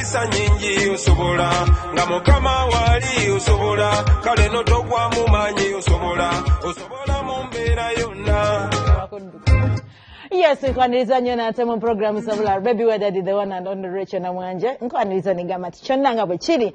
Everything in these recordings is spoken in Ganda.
Ng'emikisa nyingi osobola, nga Mukama wali osobola, kale notogwa mu maanyi osobola, osobola mu mbeera yonna. Yes, nkwaniriza nnyo nate mu programu Sobola, Baby wa Daddy, the one and only Rachel Namwanje. Nkwaniriza nigamba nti kyonna nga bwe kiri.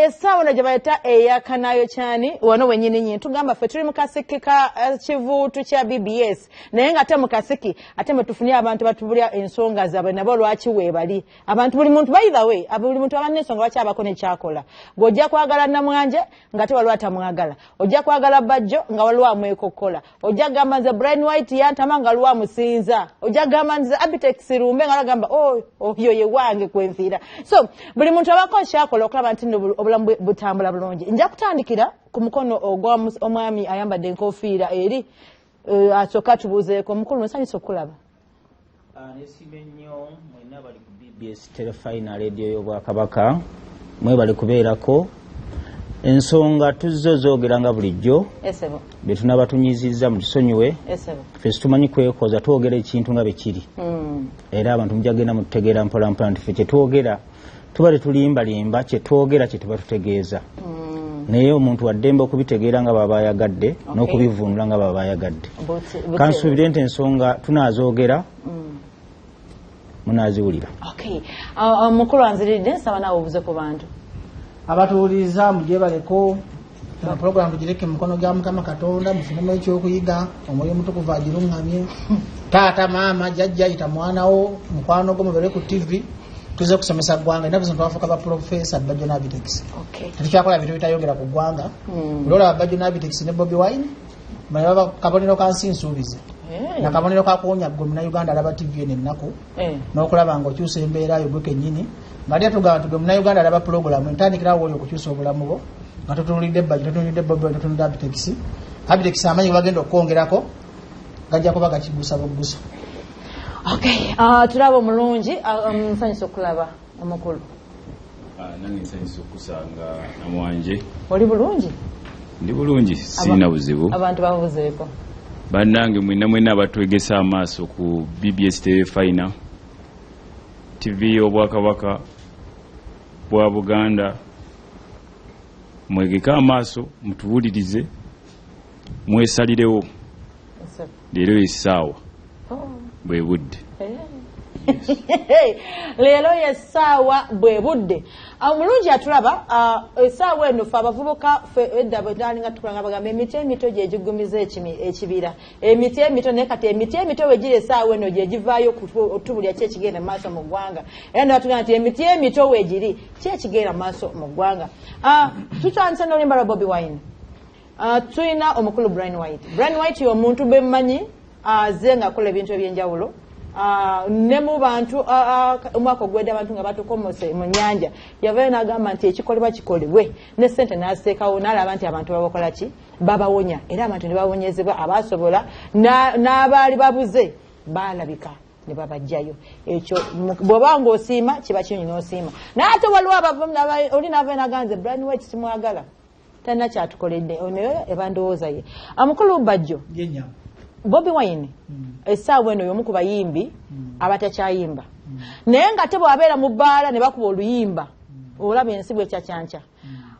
Essaawa eno gye bayita eyakanayo kyani wano wennyini nnyini, tugamba ffe tuli mu kasiki ka kivuutu kya BBS, naye nga ate mu kasiki ate mwe tufunye abantu batubulya ensonga zaabwe nabo lwaki weebali. Abantu buli muntu, by the way, buli muntu aba n'ensonga lwaki abako nekyakola. Gweojja kwagala Namwanje nga te waliwo atamwagala, ojja kwagala Bajjo nga waliwo amwekokkola, ojja kugamba nze Brian White yantama nga waliwo amusinza, ojja kugamba nze Abitex Lumbe nga agamba, "Oh, oyo ye wange kwenfiira." So buli muntu abako kyakola okulaba nti nno obulamu bwe butambula bulungi. Nja kutandikira ku mukono ogw'omwami ayambadde enkofiira eri, asooka tubuuzeeko. Omukulu, nsanyusa okulaba. Nesiimye nnyo mwenna bali ku BBS Terefayina, radio y'Obwakabaka. Mwebale kubeerako. Ensonga tuzze ozoogera nga bulijjo. Esebo. Bye tunaba tunyizizza mutusonyiwe. Esebo. Ffe situmanyi kwekoza, twogera ekintu nga bwe kiri. Era abantu mujja genda mututegeera mpola mpola nti ffe kyetwogera tuba tetulimbalimba, kyetwogera kye tuba tutegeeza. Naye omuntu waddembe okubitegeera nga baba ayagadde n'okubivvuunula nga baba ayagadde. Kansuubire nti ensonga tunaazoogera munaaziwulira. Okay. Mukulu anziridde, nsaba naawe obuze ku bantu. Abatuwuliriza, mugyebaleko. Eno puroguramu tugireke mu mukono gya Mukama Katonda, mufunemu ekyokuyiga, Omwoyo Omutukuvu agiruŋŋamye. Taata, maama, jjajja, yita mwana wo, mukwano gwo, mubeere ku TV. Tuze kusomesa ggwanga. Ennaku zino twafuuka ba profesa Bajjo n'Abitex. Tetukyakola bintu bitayongera ku ggwanga. Buli olaba Bajjo n'Abitex ne Bobi Wine, manya baba kabonero ka nsi nsuubize nakabonero kakuwonya gwe Munauganda alaba TV eno ennaku n'okulaba nga okyusa embeera yo gwe kennyini. Nga ate tugamba nti gwe Munauganda alaba pulogulamu entandikirawo oli okukyusa obulamu bwo nga totunulidde Bajjo, totunulidde Bobi Wine, totunulidde Abitex. Abitex amanyi ge bagenda okukwongerako gajja kuba gakigusa bugusa. Okay. Tulaba omulungi, nsanyusa okulaba omukulu. Nange nsanyusa okusanga Namwanje. Oli bulungi? Ndi bulungi, sirina buzibu. Abantu babuzeeko. Bannange mwenna mwenna abatwegesa amaaso ku BBS Terefayina, TV y'Obwakabaka bwa Buganda, mwegeke amaaso mutuwulirize, mwesalirewo. Leero essaawa bwe budde. Leero yessaawa bwe budde. Omulungi atulaba, essaawa eno fe abavubuka fe edda bwe twalinga tukula nga bagamba emiti emito gye gigumiza ekibira, emiti emito. Naye kati emiti emito bwe giri essaawa eno gye givaayo okutubulya ki ekigenda mu maaso mu ggwanga, era ne batugamba nti emiti emito weegiri ki ekigenda mu maaso mu ggwanga. Tutandise n'oluyimba lwa Bobi Wine. Tulina omukulu Brian White. Brian White y'omuntu bwe mmanyi aze ng'akola ebintu ebyenjawulo. Ne mu bantu, omwaka ogwedde abantu nga batukomose mu nnyanja, yavayo n'agamba nti ekikolebwa kikolebwe, ne ssente n'aziteekawo, n'alaba nti abantu babakola ki, babawonya, era abantu ne bawonyezebwa abasobola n'abaali babuze baalabika ne babajjayo. Ekyo bw'oba ng'osiima kiba kinyonyi n'osiima. Naye ate waliwo oli n'avayo n'agamba nze Brian White simwagala, talina kyatukoledde. Ono eba ndowooza ye. Omukulu Bajjo, Bobi Wine essaawa eno y'omu ku bayimbi abatakyayimba, naye nga te bw'abeera mu bbaala ne bakuba oluyimba olaba ensi bwekyakyanca.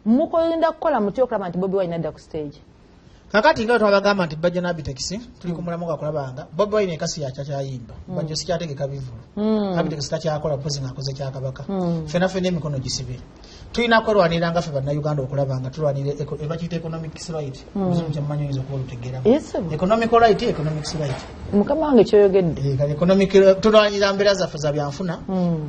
Mukolinda kukola mutya okulaba nti Bobi Wine adda ku stage? Kakati nga twabagamba nti Bajjo n'Abitex tuli ku mulamu gwa kulabanga Bobi Wine ekasi yakyakyayimba. Bajjo sikyategeka bivulu, Abitex takyakola pozi ng'akoze kyakabaka. Ffena ffena emikono gisibe, tulina kwerwanirira nga ffe Bannayuganda okulaba nga tulwanira bakiyita economics right. Obuzibu kyemmanyi oyinza okuba olutegeeramu. Yes, sir. Economical right, economics right. Mukama wange, kyoyogedde. Kale economic tulwanirira mbeera zaffe za byanfuna.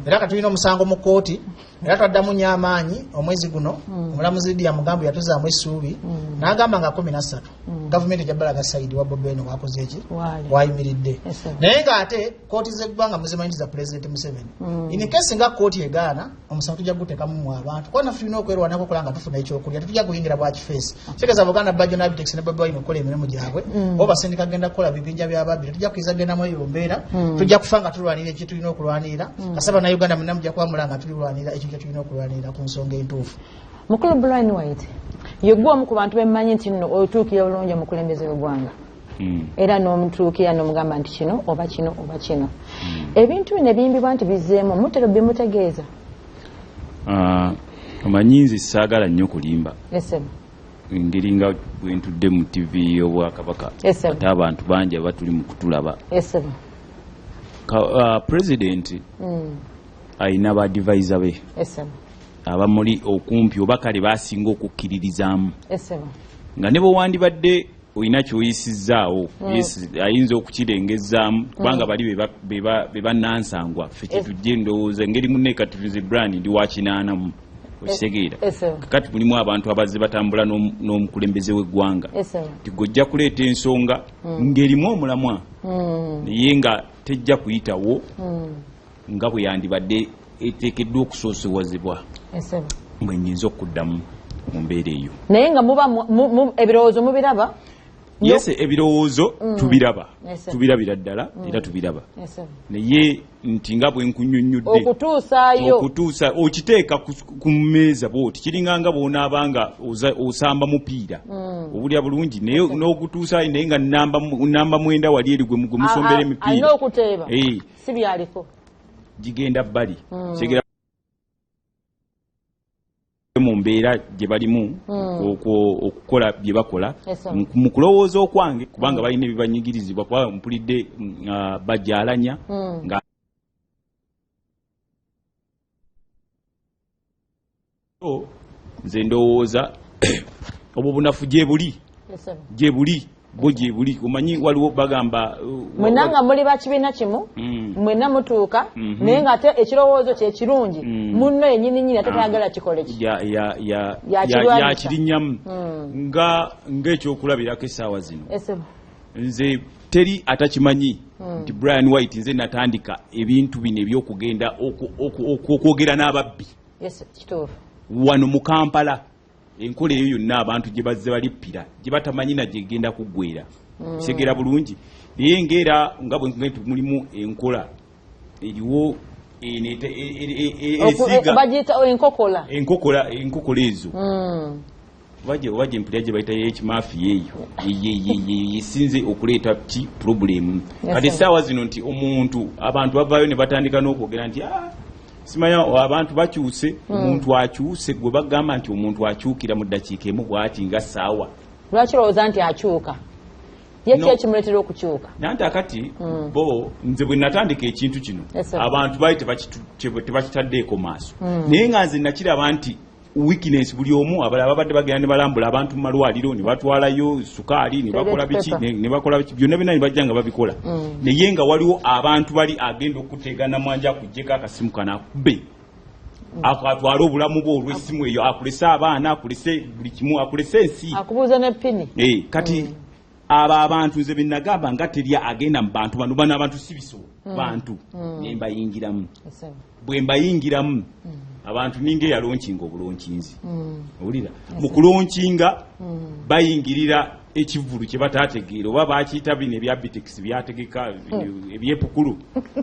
Era kati tulina omusango mu kooti, era twaddamu nnyo amaanyi omwezi guno. Omulamuzi Lydia Mugambo yatuzaamu essuubi n'agamba nga 13 gavumenti ejja balaga side wa Bobi Wine wakoze eki. Waali. Wayimiridde. Yes, sir. Naye ng'ate kooti z'eggwanga muzimanyi nti za Pulezidenti Museveni. In case nga kooti egaana, omusango tujja guteekamu mu abantu, kuba naffe tulina okwerwanako okola nga tufuna ekyokulya. Tetujja kuyingira bwakifeesi kitegeeza Buganda, Bajjo n'Abitex ne Bobi Wine okukola emirimu gyabwe oba basindika genda kukola bibinja by'ababbi. Tetujja kuyinza kugenda mu eyo mbeera. Tujja kufa nga tulwanira ekyo tulina okulwanirira. Kasaba Bannayuganda mwenna mujja kuba mulanga nga tulirwanirira ekyo kye tulina okulwanirira ku nsonga entuufu. Mukulu Brian White, ye gwe omu ku bantu bemmanyi nti nno otuukira bulungi omukulembeze w'eggwanga, era n'omutuukira n'omugamba nti kino oba kino oba kino. Ebintu bino ebiyimbibwa nti bizeemu mutero bimutegeeza? Omanyi nze saagala nnyo kulimba. Engeri nga bwe ntudde mu TV y'Obwakabaka, ate abantu bangi abatuli mu kutulaba. President alina ba advisor be abamuli okumpi oba kale basinga okukkiririzaamu, nga ne bwe wandibadde olina ky'oyisizzaawo, yes, ayinza okukirengezaamu kubanga bali be bannansangwa. Ffe kyetujja endowooza engeri munne kati nze Brian ndi wa 80mu, okitegeera? Kakati mulimu abantu abazze batambula n'omukulembeze w'eggwanga, nti gwe kuleeta ensonga ng'erimu omulamwa, naye nga tejja kuyitawo nga bwe yandibadde eteekeddwa okusoosewazibwa. Bwe nnyinza okuddamu mu mbeera eyo. Naye nga muba ebirowoozo mubiraba? Yes, ebirowoozo tubiraba, tubirabira ddala era tubiraba, naye nti nga bwe nkunnyonnyodde, okutuusaayo, okutuusa okiteeka ku mmeeza bwoti, kiringa nga bw'onaaba nga osamba mupiira, obulya bulungi, naye n'ogutuusaayo, naye nga namba 9 wali eri gwe musombera emipiira, alina okuteeba, si byaliko, gigenda bbali. Kigera mu mbeera gye balimu okukola bye bakola mu kulowooza okwange, kubanga balina ebibanyigirizibwa, kuba mpulidde bajaalanya nga nze ndowooza obwo bunafu gye buli, gye buli bo gye buli. Omanyi waliwo bagamba mwenna nga muli ba kibiina kimu, mwenna mutuuka, naye ng'ate ekirowoozo kye kirungi, munno yennyini nnyini ate tayagala kikole ki, yakirinyamu. Nga ng'ekyokulabirako essaawa zino, nze teri atakimanyi nti Brian White nze natandika ebintu bino ebyokugenda okwogera n'ababbi wano mu Kampala. Enkola eyo yonna abantu gye bazze balippira, gye batamanyi na gyegenda kuggwera, kitegeera bulungi. Naye ngaera nga bwe nti mulimu enkola eriwo bagiyita enkokola, enkokola ezo oba gye mpulira gye bayita ekimafiya, eyo esinze okuleeta ki problem kati essaawa zino, nti omuntu abantu bavaayo ne batandika n'okwogera nti simanya abantu bakyuse, omuntu akyuse. Gwe bagamba nti omuntu akyukira mu ddakiika emu bw'ati nga ssaawa. Lwaki olowooza nti akyuka? Ye ki ekimuleetera okukyuka? Nanti akati bo nze bwe natandika ekintu kino, abantu baali tebakitaddeeko maaso, naye nga nze nakiraba nti weakness buli omu. Abalala babadde bagenda ne balambula abantu mu malwaliro, ne batwalayo sukaali, ne bakola biki, ne bakola biki, byonna byonna ne bajja nga babikola, naye nga waliwo abantu bali agenda okuteegana mwanja akuggyeko akasimu kano, akube, atwale obulamu bwe olw'essimu eyo, akulese abaana, akulese buli kimu, akulese ensi, akubuuza ne PIN. Kati abo abantu nze benagamba nga terya agenda mu bantu bano, bano abantu si bisolo, bantu, ne mbayingiramu. Bwe mbayingiramu abantu ninga eyalonkinga obulonkinzi, owulira mu kulonkinga bayingirira ekivvulu kye bataategeera oba bakiyita bino ebya Bitex byategeka ebyepukulu.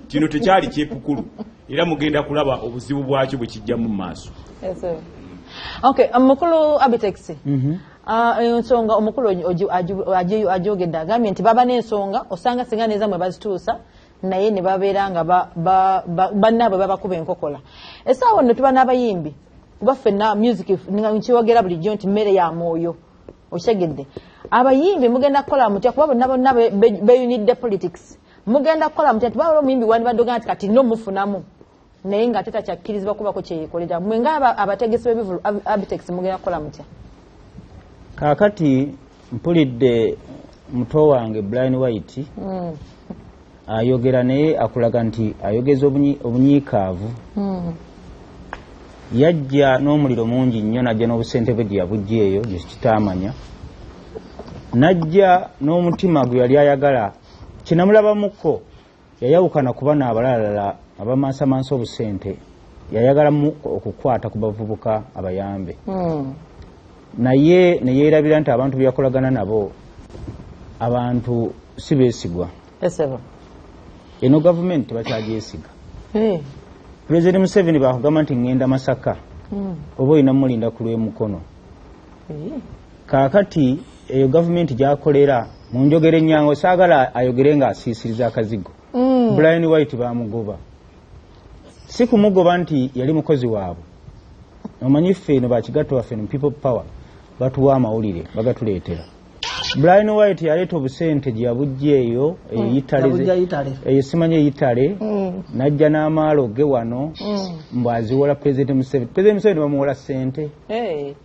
Kino tekyali kyepukulu, era mugenda kulaba obuzibu bwakyo bwe kijjamu mu maaso. Okay, mukulu Abitex, ensonga omukulu ajogedde, agambye nti baba n'ensonga, osanga singa nezamwe bazituusa, naye ne babeera nga bannaabwe babakuba enkokola. Essaawa nno tuba n'abayimbi, kuba ffenna music nkiwogera bulijjo nti mmere ya mwoyo, okitegedde? Abayimbi mugenda kukola mutya? Kuba bonna bonna beyunidde politics. Mugenda kukola mutya? Tibawala omuyimbi wandibadde ogamba nti kati nno mufunamu, naye nga ate takyakkirizibwa kubako kyeyekolera. Mwe nga abategesi b'ebivulu, Abitex, mugenda kukola mutya? Kaakati mpulidde muto wange Brian White ayogera, naye akulaga nti ayogeza obunyiikaavu. Yajja n'omuliro mungi nnyo, najja n'obusente bwe gye yabujja eyo gye kitaamanya, najja n'omutima gwe yali ayagala. Kinamulabamukko yayawukana kuba n'abalalala abamansamansa obusente, yayagalamu okukwata ku bavubuka abayambe, naye neyeerabira nti abantu byeyakolagana nabo abantu si beesigwa. Eno gavumenti tebakyagyesiga. Pulezidenti Museveni bakugamba nti ŋŋenda Masaka, oba olina mulinda ku lw'emukono. Kaakati eyo gavumenti gyakolera mu njogera ennyango, saagala ayogere ng'asiisiriza akazigo. Brian White bamugoba, si kumugoba nti yali mukozi waabwe. Omanyi ffe eno bakigatto baffe mu People Power batuwa amawulire, bagatuleetera. Brian White yaleeta obusente gye yabujja eyo eyo simanyi Italy, najja n'amaalo ge wano mbu aziwola President Museveni. President Museveni bamuwola ssente,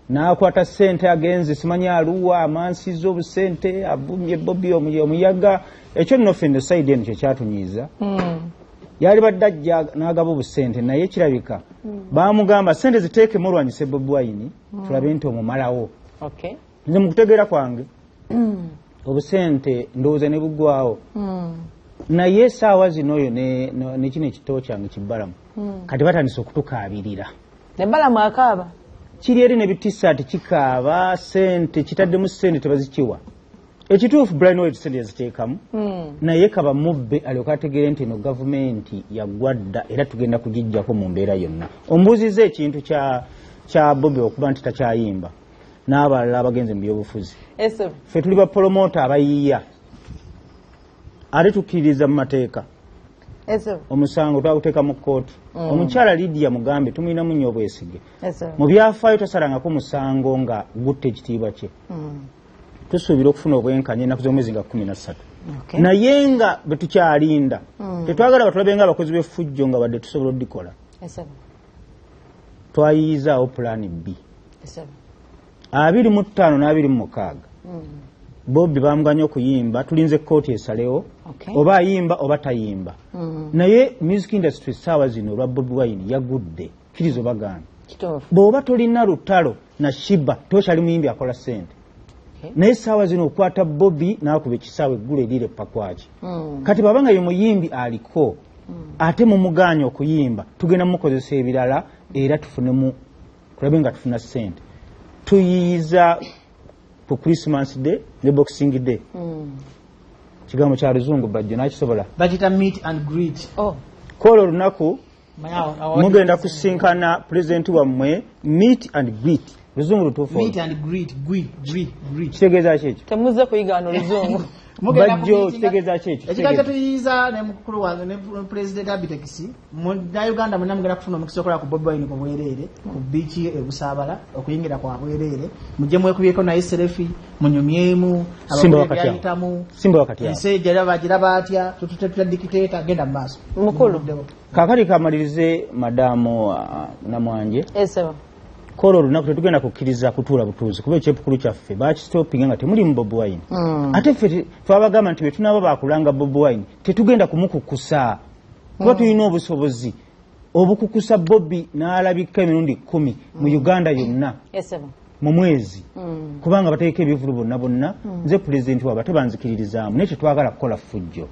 n'akwata ssente agenze simanyi aluwa amansiza obusente, avumye Bobi omuyaga. Ekyo nno ffe nno sayidi eno kyekyatunyiiza. Yali badde ajja n'agaba obusente, naye kirabika bamugamba ssente ziteekemu olwanyise Bobi Wine tulabe nti omumalawo. Nze mu kutegeera kwange obusente ndowooza ne buggwawo, naye essaawa zino oyo ne kino ekitabo kyange kibbalamu kati batandise okutukaabirira. Ne Balamu akaaba kiri eri ne bitisaati kikaaba, ssente kitaddemu ssente tebazikiwa. Ekituufu Brian White ssente yaziteekamu, naye kaba mubbe alyoke ategeere nti eno gavumenti yaggwa dda era tugenda kugijjako mu mbeera yonna. Ombuuzizza ekintu kya Bobi okuba nti takyayimba n'abalala abagenze mu byobufuzi. Ffe tuli ba promota abayiiya ate tukkiririza mu mateeka. Omusango twaguteeka mu kkooti. Omukyala Lydia Mugambe tumulinamu nnyo obwesige. Mu byafaayo tosalangako musango nga gutta ekitiibwa kye. Tusuubira okufuna obwenkanya ennaku z'omwezi nga 13. Naye nga bwe tukyalinda tetwagala batulabe nga abakozi b'effujjo nga wadde tusobola oddikola. Twayiyizaawo pulaani B. 25 na 26 Bobi bamuganya okuyimba, tulinze kkooti esalewo oba ayimba oba tayimba. Naye music industry essaawa zino olwa Bobi Wine yagudde, kkiriza obagaana. Bw'oba tolina lutalo na Shiba tokyali muyimbi akola ssente. Naye essaawa zino okwata Bobi n'akuba ekisaawe eggulu erire pakwaki. Kati bw'aba nga ye muyimbi aliko ate mumugaanya okuyimba, tugenda mukozesa ebirala era tufunemu, tulabe nga tufuna ssente. Tuyiyiza ku Christmas Day ne Boxing Day. Kigambo kya luzungu bajjo nakisobola. Bakita meet and greet. Kola olunaku mugenda kusinkana pulezidenti wammwe, meet and greet. Luzungu lutuufu. Meet and greet, gwi gwi greet. Kitegeeza ki ekyo? Temuzze kuyiga wano luzungu. Bajjo kitegeeza ki ekyo? Ekigambo tuyiyiza ne mukulu wange ne President Abitex Munnayuganda mwenna mugenda kufuna omukisa okola ku Bobi Wine ku bwereere ku biiki e Busaabala, okuyingira kwa bwereere, mujje mwekubyeko naye selfie, munyumyemu abayitamu. Simba wakati ensi egiraba giraba atya, tutututula dictator genda mu maaso. Mukulu kakati kamalirize madamu Namwanje. Kola olunaku tetugenda kukkiriza kutuula butuuzi kuba ekyepukulu kyaffe bakistopinga nga temuli mu Bobi Wine. Ate ffe twabagamba nti bwe tunaaba bakulanga Bobi Wine tetugenda kumukukusa kuba tulina obusobozi obukukusa Bobi n'alabika emirundi 10 mu Uganda yonna mu mwezi, kubanga bateeka ebivulu bonna bonna. Nze pulezidenti waabwe ate banzikiririzaamu, naye tetwagala kukola ffujjo.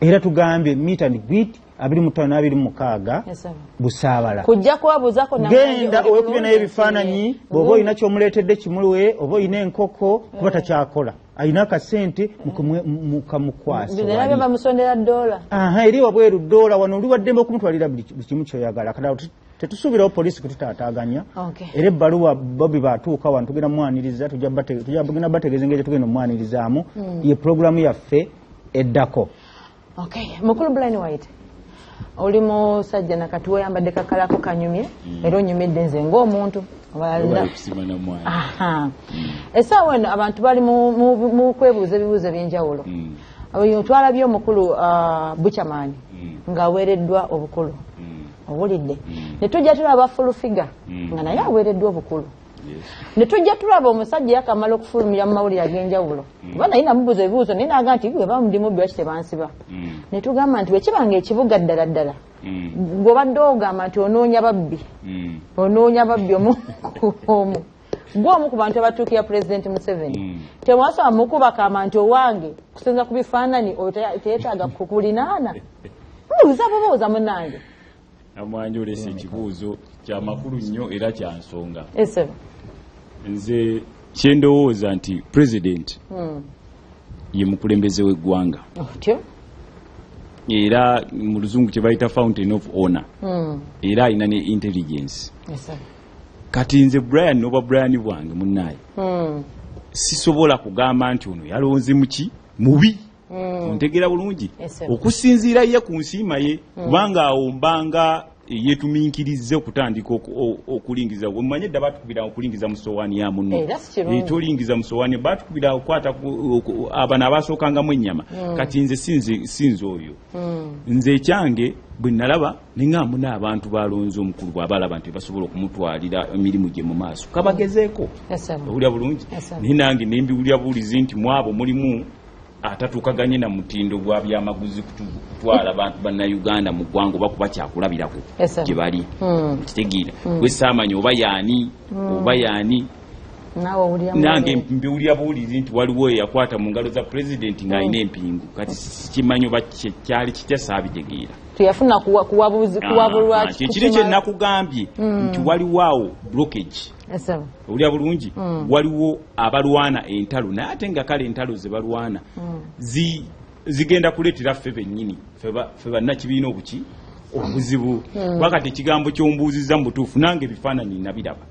Era tugambye meet and greet 25 na 26 Busaabala. Kujja kubabuuzaako genda owekubye naye ebifaananyi, bw'oba olina ky'omuleetedde kimuwe, oba olina enkoko kuba takyakola, alina akasente mukamukwasa. Bamusondera dola. Eri wabweru dola, wano oli waddembe okumutwalira buli kimu ky'oyagala. Kati tetusuubirawo poliisi kututaataaganya. Era ebbaluwa Bobi batuuka wano tugenda mwaniriza, tujja bategeeza engeri tugenda omwanirizaamu. Ye pulogulaamu yaffe eddako. Mukulu Brian White, oli musajja nakati weyambadde kakalako kanyumye era onyumidde nze ng'omuntu. Essaawa eno abantu bali mu kwebuuza ebibuuzo ebyenjawulo. Twalabye omukulu Buchaman ng'aweereddwa obukulu, owulidde. Ne tujja tulaba Full Figure nga naye aweereddwa obukulu. Ne tujja tulaba omusajja yakamala okufulumira mu mawulire ag'enjawulo, kuba naye namubuuza ebibuuzo naye n'agamba nti bwe bamundi mubbi lwaki tebansiba. Ne tugamba nti bwe kibanga ekibuga ddala ddala gw'obadde ogamba nti onoonya babbi, onoonya babbi omu gwe omu ku bantu abatuukira Pulezidenti Museveni, tewasaba mukubakama nti owange kusinza ku bifaananyi oyo teyeetaaga kukulinaana. Mbuuza bubuuza munnange. Namwanje olese ekibuuzo kya makulu nnyo era kya nsonga. Nze kyendowooza nti President ye mukulembeze w'eggwanga. Era mu luzungu kye bayita fountain of honor. Era alina ne intelligence. Kati nze Brian n'obwa Brian bwange munnaye sisobola kugamba nti ono yalonze muki mubi. Ontegeera bulungi okusinziira ye ku nsiima ye, kubanga awo mbanga Yetuminkirize okutandika okulingiza. Omanye dda batukubira okulingiza mu sowaani ya munno. Era si kirungi. Tolingiza mu sowaani, batukubira okukwata abano abasookangamu ennyama. Kati nze sinze oyo. Nze ekyange bwe nalaba ne ŋŋamba n'abantu balonze omukulu bw'aba alaba nti basobola okumutwalira emirimu gye mu maaso, kabagezeeko. Owulira bulungi? Naye nange ne mbiwulira buwulizi nti mu abo mulimu atatuukaganye na mutindo gwa byamaguzi kutwala bantu bannayuganda mu ggwanga oba kuba kyakulabirako gye bali. Okitegeera? Gwe saamanya oba yaani oba yaani. Nange mbiwulira buwulizi nti waliwo eyakwata mu ngalo za pulezidenti ng'alina empingu. Kati sikimanyi oba kyali kitya, saabitegeera. Teyafuna kuwabulwa. Kyekiri kye nakugambye nti waliwo awo blockage. Owulira bulungi? Waliwo abalwana entalo, naye ate nga kale entalo ze balwana zigenda kuleetera ffe bennyini ffe bannakibiina obuki obuzibu. Wakati ekigambo ky'ombuuzizza mu butuufu nange ebifaananyi nabiraba,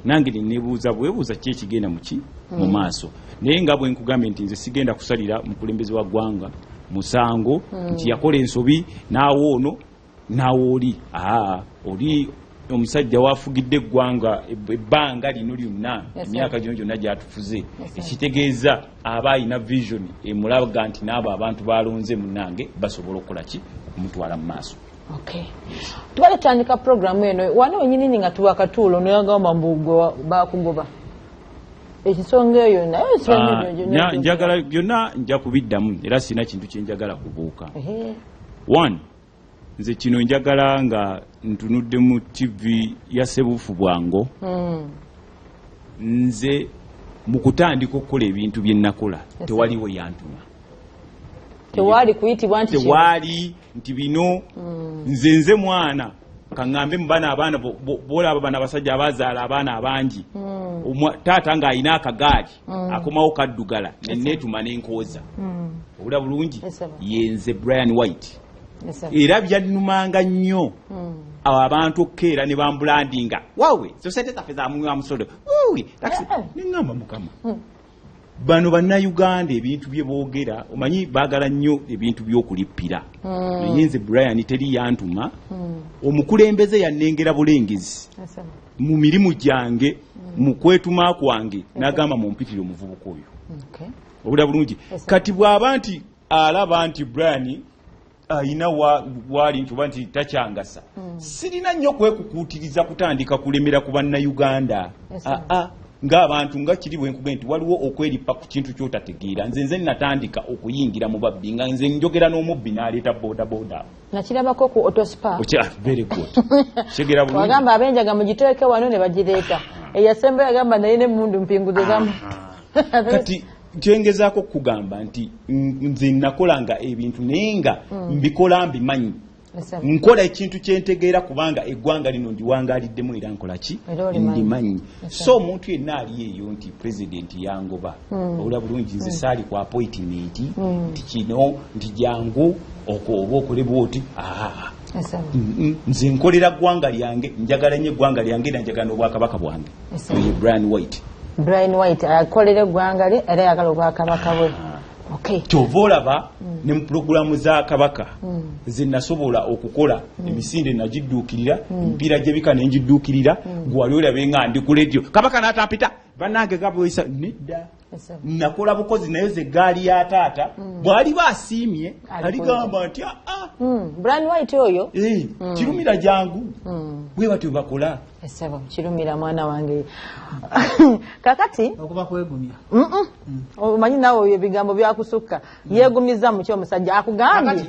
nange neneebuuza bwebuuza ki ekigenda muki mu maaso. Naye nga bwe nkugambye nti nze sigenda kusalira mukulembeze wa ggwanga musango nti yakola ensobi n'awo ono n'awo oli. Oli omusajja wafugidde eggwanga ebbanga lino lyonna, emyaka gino gyonna gy'atufuze, ekitegeeza aba alina vision emulaga nti n'abo abantu balonze munnange basobola okukola ki okumutwala mu maaso. Tubadde tutandika puroguramu eno wano wenyinini nga tuwa akatuulo noyagamba mbu gwe bakugoba ekisonga eyo, naye njagala byonna nja kubiddamu era sirina kintu kye njagala kubuuka. One, nze kino njagala nga ntunudde mu TV ya Sebuufu Bwango. Nze mu kutandika okukola ebintu bye nakola tewaliwo yantuma. Tewali kuyitibwa nti tewali nti bino nze mwana kaŋŋambe mu bana abaana bolaba bano abasajja abazaala abaana abangi, taata ng'alina akagaali akomawo kaddugala neneetuma n'enkooza. Owulira bulungi? Yenze Brian White. Era byannumanga nnyo abo abantu okukeera ne bambulandinga wawe sosete zaffe za munywa musolo neŋŋamba mukama bano bannayuganda ebintu bye boogera omanyi baagala nnyo ebintu by'okulippira. Naye nze Brian teri yantuma. Omukulembeze yannengera bulengezi mu mirimu gyange mu kwetuma kwange n'agamba mumpitire omuvubuka oyo. Owulira bulungi? Kati bw'aba nti alaba nti Brian ayina waali nti oba nti takyangasa, sirina nnyo kwekukuutiriza kutandika kulemera ku bannayuganda. Ng'abantu nga kiri bwe nkugambye nti waliwo okweripa ku kintu ky'otategeera. Nze natandika okuyingira mu babbi nga nze njogera n'omubbi n'aleeta bodaboda. Nakirabako ku Autospa. Very good. Kigera bulungi. Wagamba abenjaga mugiteeke wano ne bagireeta. Eyasemba yagamba naye n'emmundu mpinguzo zamu. Kati kyengezaako okugamba nti nze nakolanga ebintu naye nga mbikola mbimanyi. Nkola ekintu kyentegeera kubanga eggwanga lino ndiwangaaliddemu era nkola ki ndimanyi. So omuntu yenna ali eyo nti pulezidenti yangoba, owulira bulungi? Nze saali ku appointment nti kino nti jangu oba okole bwoti. Nze nkolera ggwanga lyange, njagala nnyo eggwanga lyange era njagala n'obwakabaka bwange. Oyo Brian White. Brian White akolera eggwanga lye era ayagala obwakabaka bwe. Kyova olaba ne mu pulogulaamu za kabaka ze nasobola okukola emisinde nagidduukirira, emipiira gy'ebika ne ngidduukirira. Gwe wali olabe nga ndi ku leediyo kabaka n'atampita bannange gabwesa nedda. Nakola bukozi naye ze eggaali ya taata bw'aliba asiimye aligamba nti Brian White oyo kirumira jangu bwe batyo bakola. Esebo kirumira mwana wange. Kakati okuba kwegumya. Omanyi naawe ebigambo byakusukka. Yeegumiza mu ki omusajja akugambye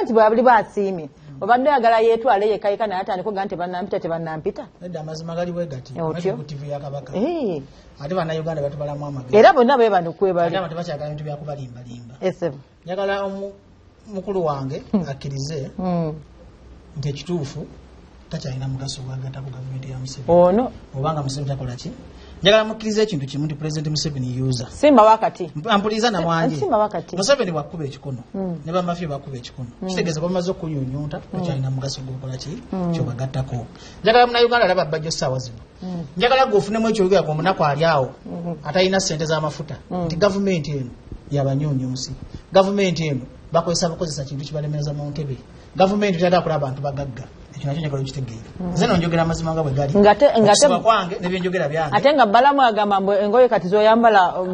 nti bw'ali basiimye obadde oyagala yeetwale yekayika naye atandika okugaa nti tebannampita tebannampita. Nedda amazima gali bwe gati TV ya kabaka. Ate bannayuganda batubalamu amagezi era bonna be bano kwebali. Ate abantu tebakyagala bintu byakubalimbalimba. Esebo njagala mukulu wange akkirize nti ekituufu takyalina mugaso gwagatta ku gavumenti ya Museveni. Ono obanga Museveni takola ki? Njagala mukkirize ekintu kimu nti Pulezidenti Museveni user. Simba wakati. Ampuliza na mwangi. Simba wakati. Museveni bw'akuba ekikono ne bamafia bakuba ekikono. Kitegeeza bamaze okunyunyunta tokyalina mugaso gw'okola ki? Kyobagattako. Njagala munnayuganda alaba bbajjo ssaawa zino. Njagala gwe ofunemu ekyogera ku munaku ali awo atalina ssente z'amafuta nti gavumenti eno yabanyunyunsi. Gavumenti eno bakozesa bukozesa kintu kibalemereza mu ntebe. Gavumenti teyagala kulaba abantu bagagga. Ekyo nakyo njagala okitegeera. Nze no njogera amazima nga bwe gali, okusoma kwange nebyenjogera byange. Ate nga Balamu agamba mbu engoye kati zoyambala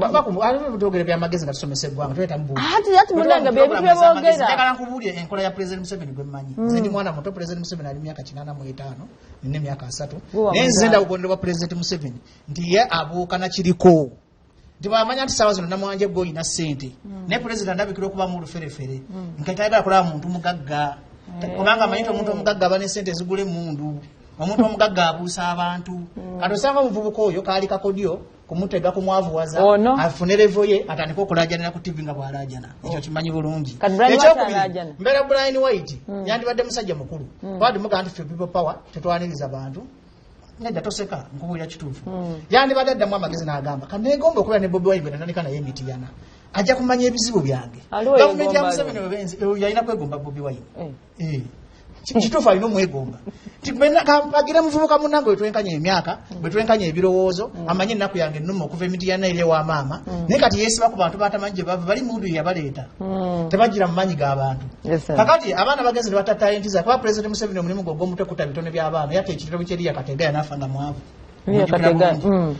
twogere byamagezi nga tusomesa eggwanga, tuleeta mubuuli. Ati munange byebintu byeboogera. Njagala nkubuulire enkola ya President Museveni gwe mmanyi. Nze ndi mwana muto, President Museveni ali myaka 85, nina emyaka 30. Naye nze ndaba obubonero bwa President Museveni nti ye abuuka na kiriko. Nti bw'amanya nti ssaawa zino Namwanje gwe olina ssente, naye Pulezidenti andabikira okubamu oluferefere, nka tayagala kulaba muntu mugagga, kubanga amanyi nti omuntu omugagga aba ne ssente ezigula emmundu, omuntu omugagga abuusa abantu. Kati osanga omuvubuka oyo kaali kakodyo kumutega kumwavuwaza, afune levo ye atandike okulaajanira ku TV nga bw'alaajana. Ekyo kimanyi bulungi. Ekyokubiri, mbeera Brian White yandibadde musajja mukulu, kuba timugamba nti ffe people power tetwaniriza bantu. Nedda toseka, nkubuulira kituufu. Yandibadde addamu amagezi n'agamba kaneegomba okubeera ne Bobi Wine gwe natandika naye emitiyana, ajja kumanya ebizibu byange. Gavumenti ya Museveni yalina kwegomba Bobi Wine. Kituufu alina omwegomba. Kampagire muvubuka munnange bwe twenkanya emyaka, bwe twenkanya ebirowoozo, amanye ennaku yange ennuma okuva emitiyana eri ewa maama. Naye kati yeesiba ku bantu batamanyi gye bava, bali mundu yabaleeta, tebagira mu maanyi g'abantu. Kakati abaana bagenze ne bata talenti zaabwe, kuba Pulezidenti Museveni omulimu gwe ogw'omutwe kutta bitone by'abaana, yatta ekitabo ky'eriya Kategaya n'afa nga mwavu.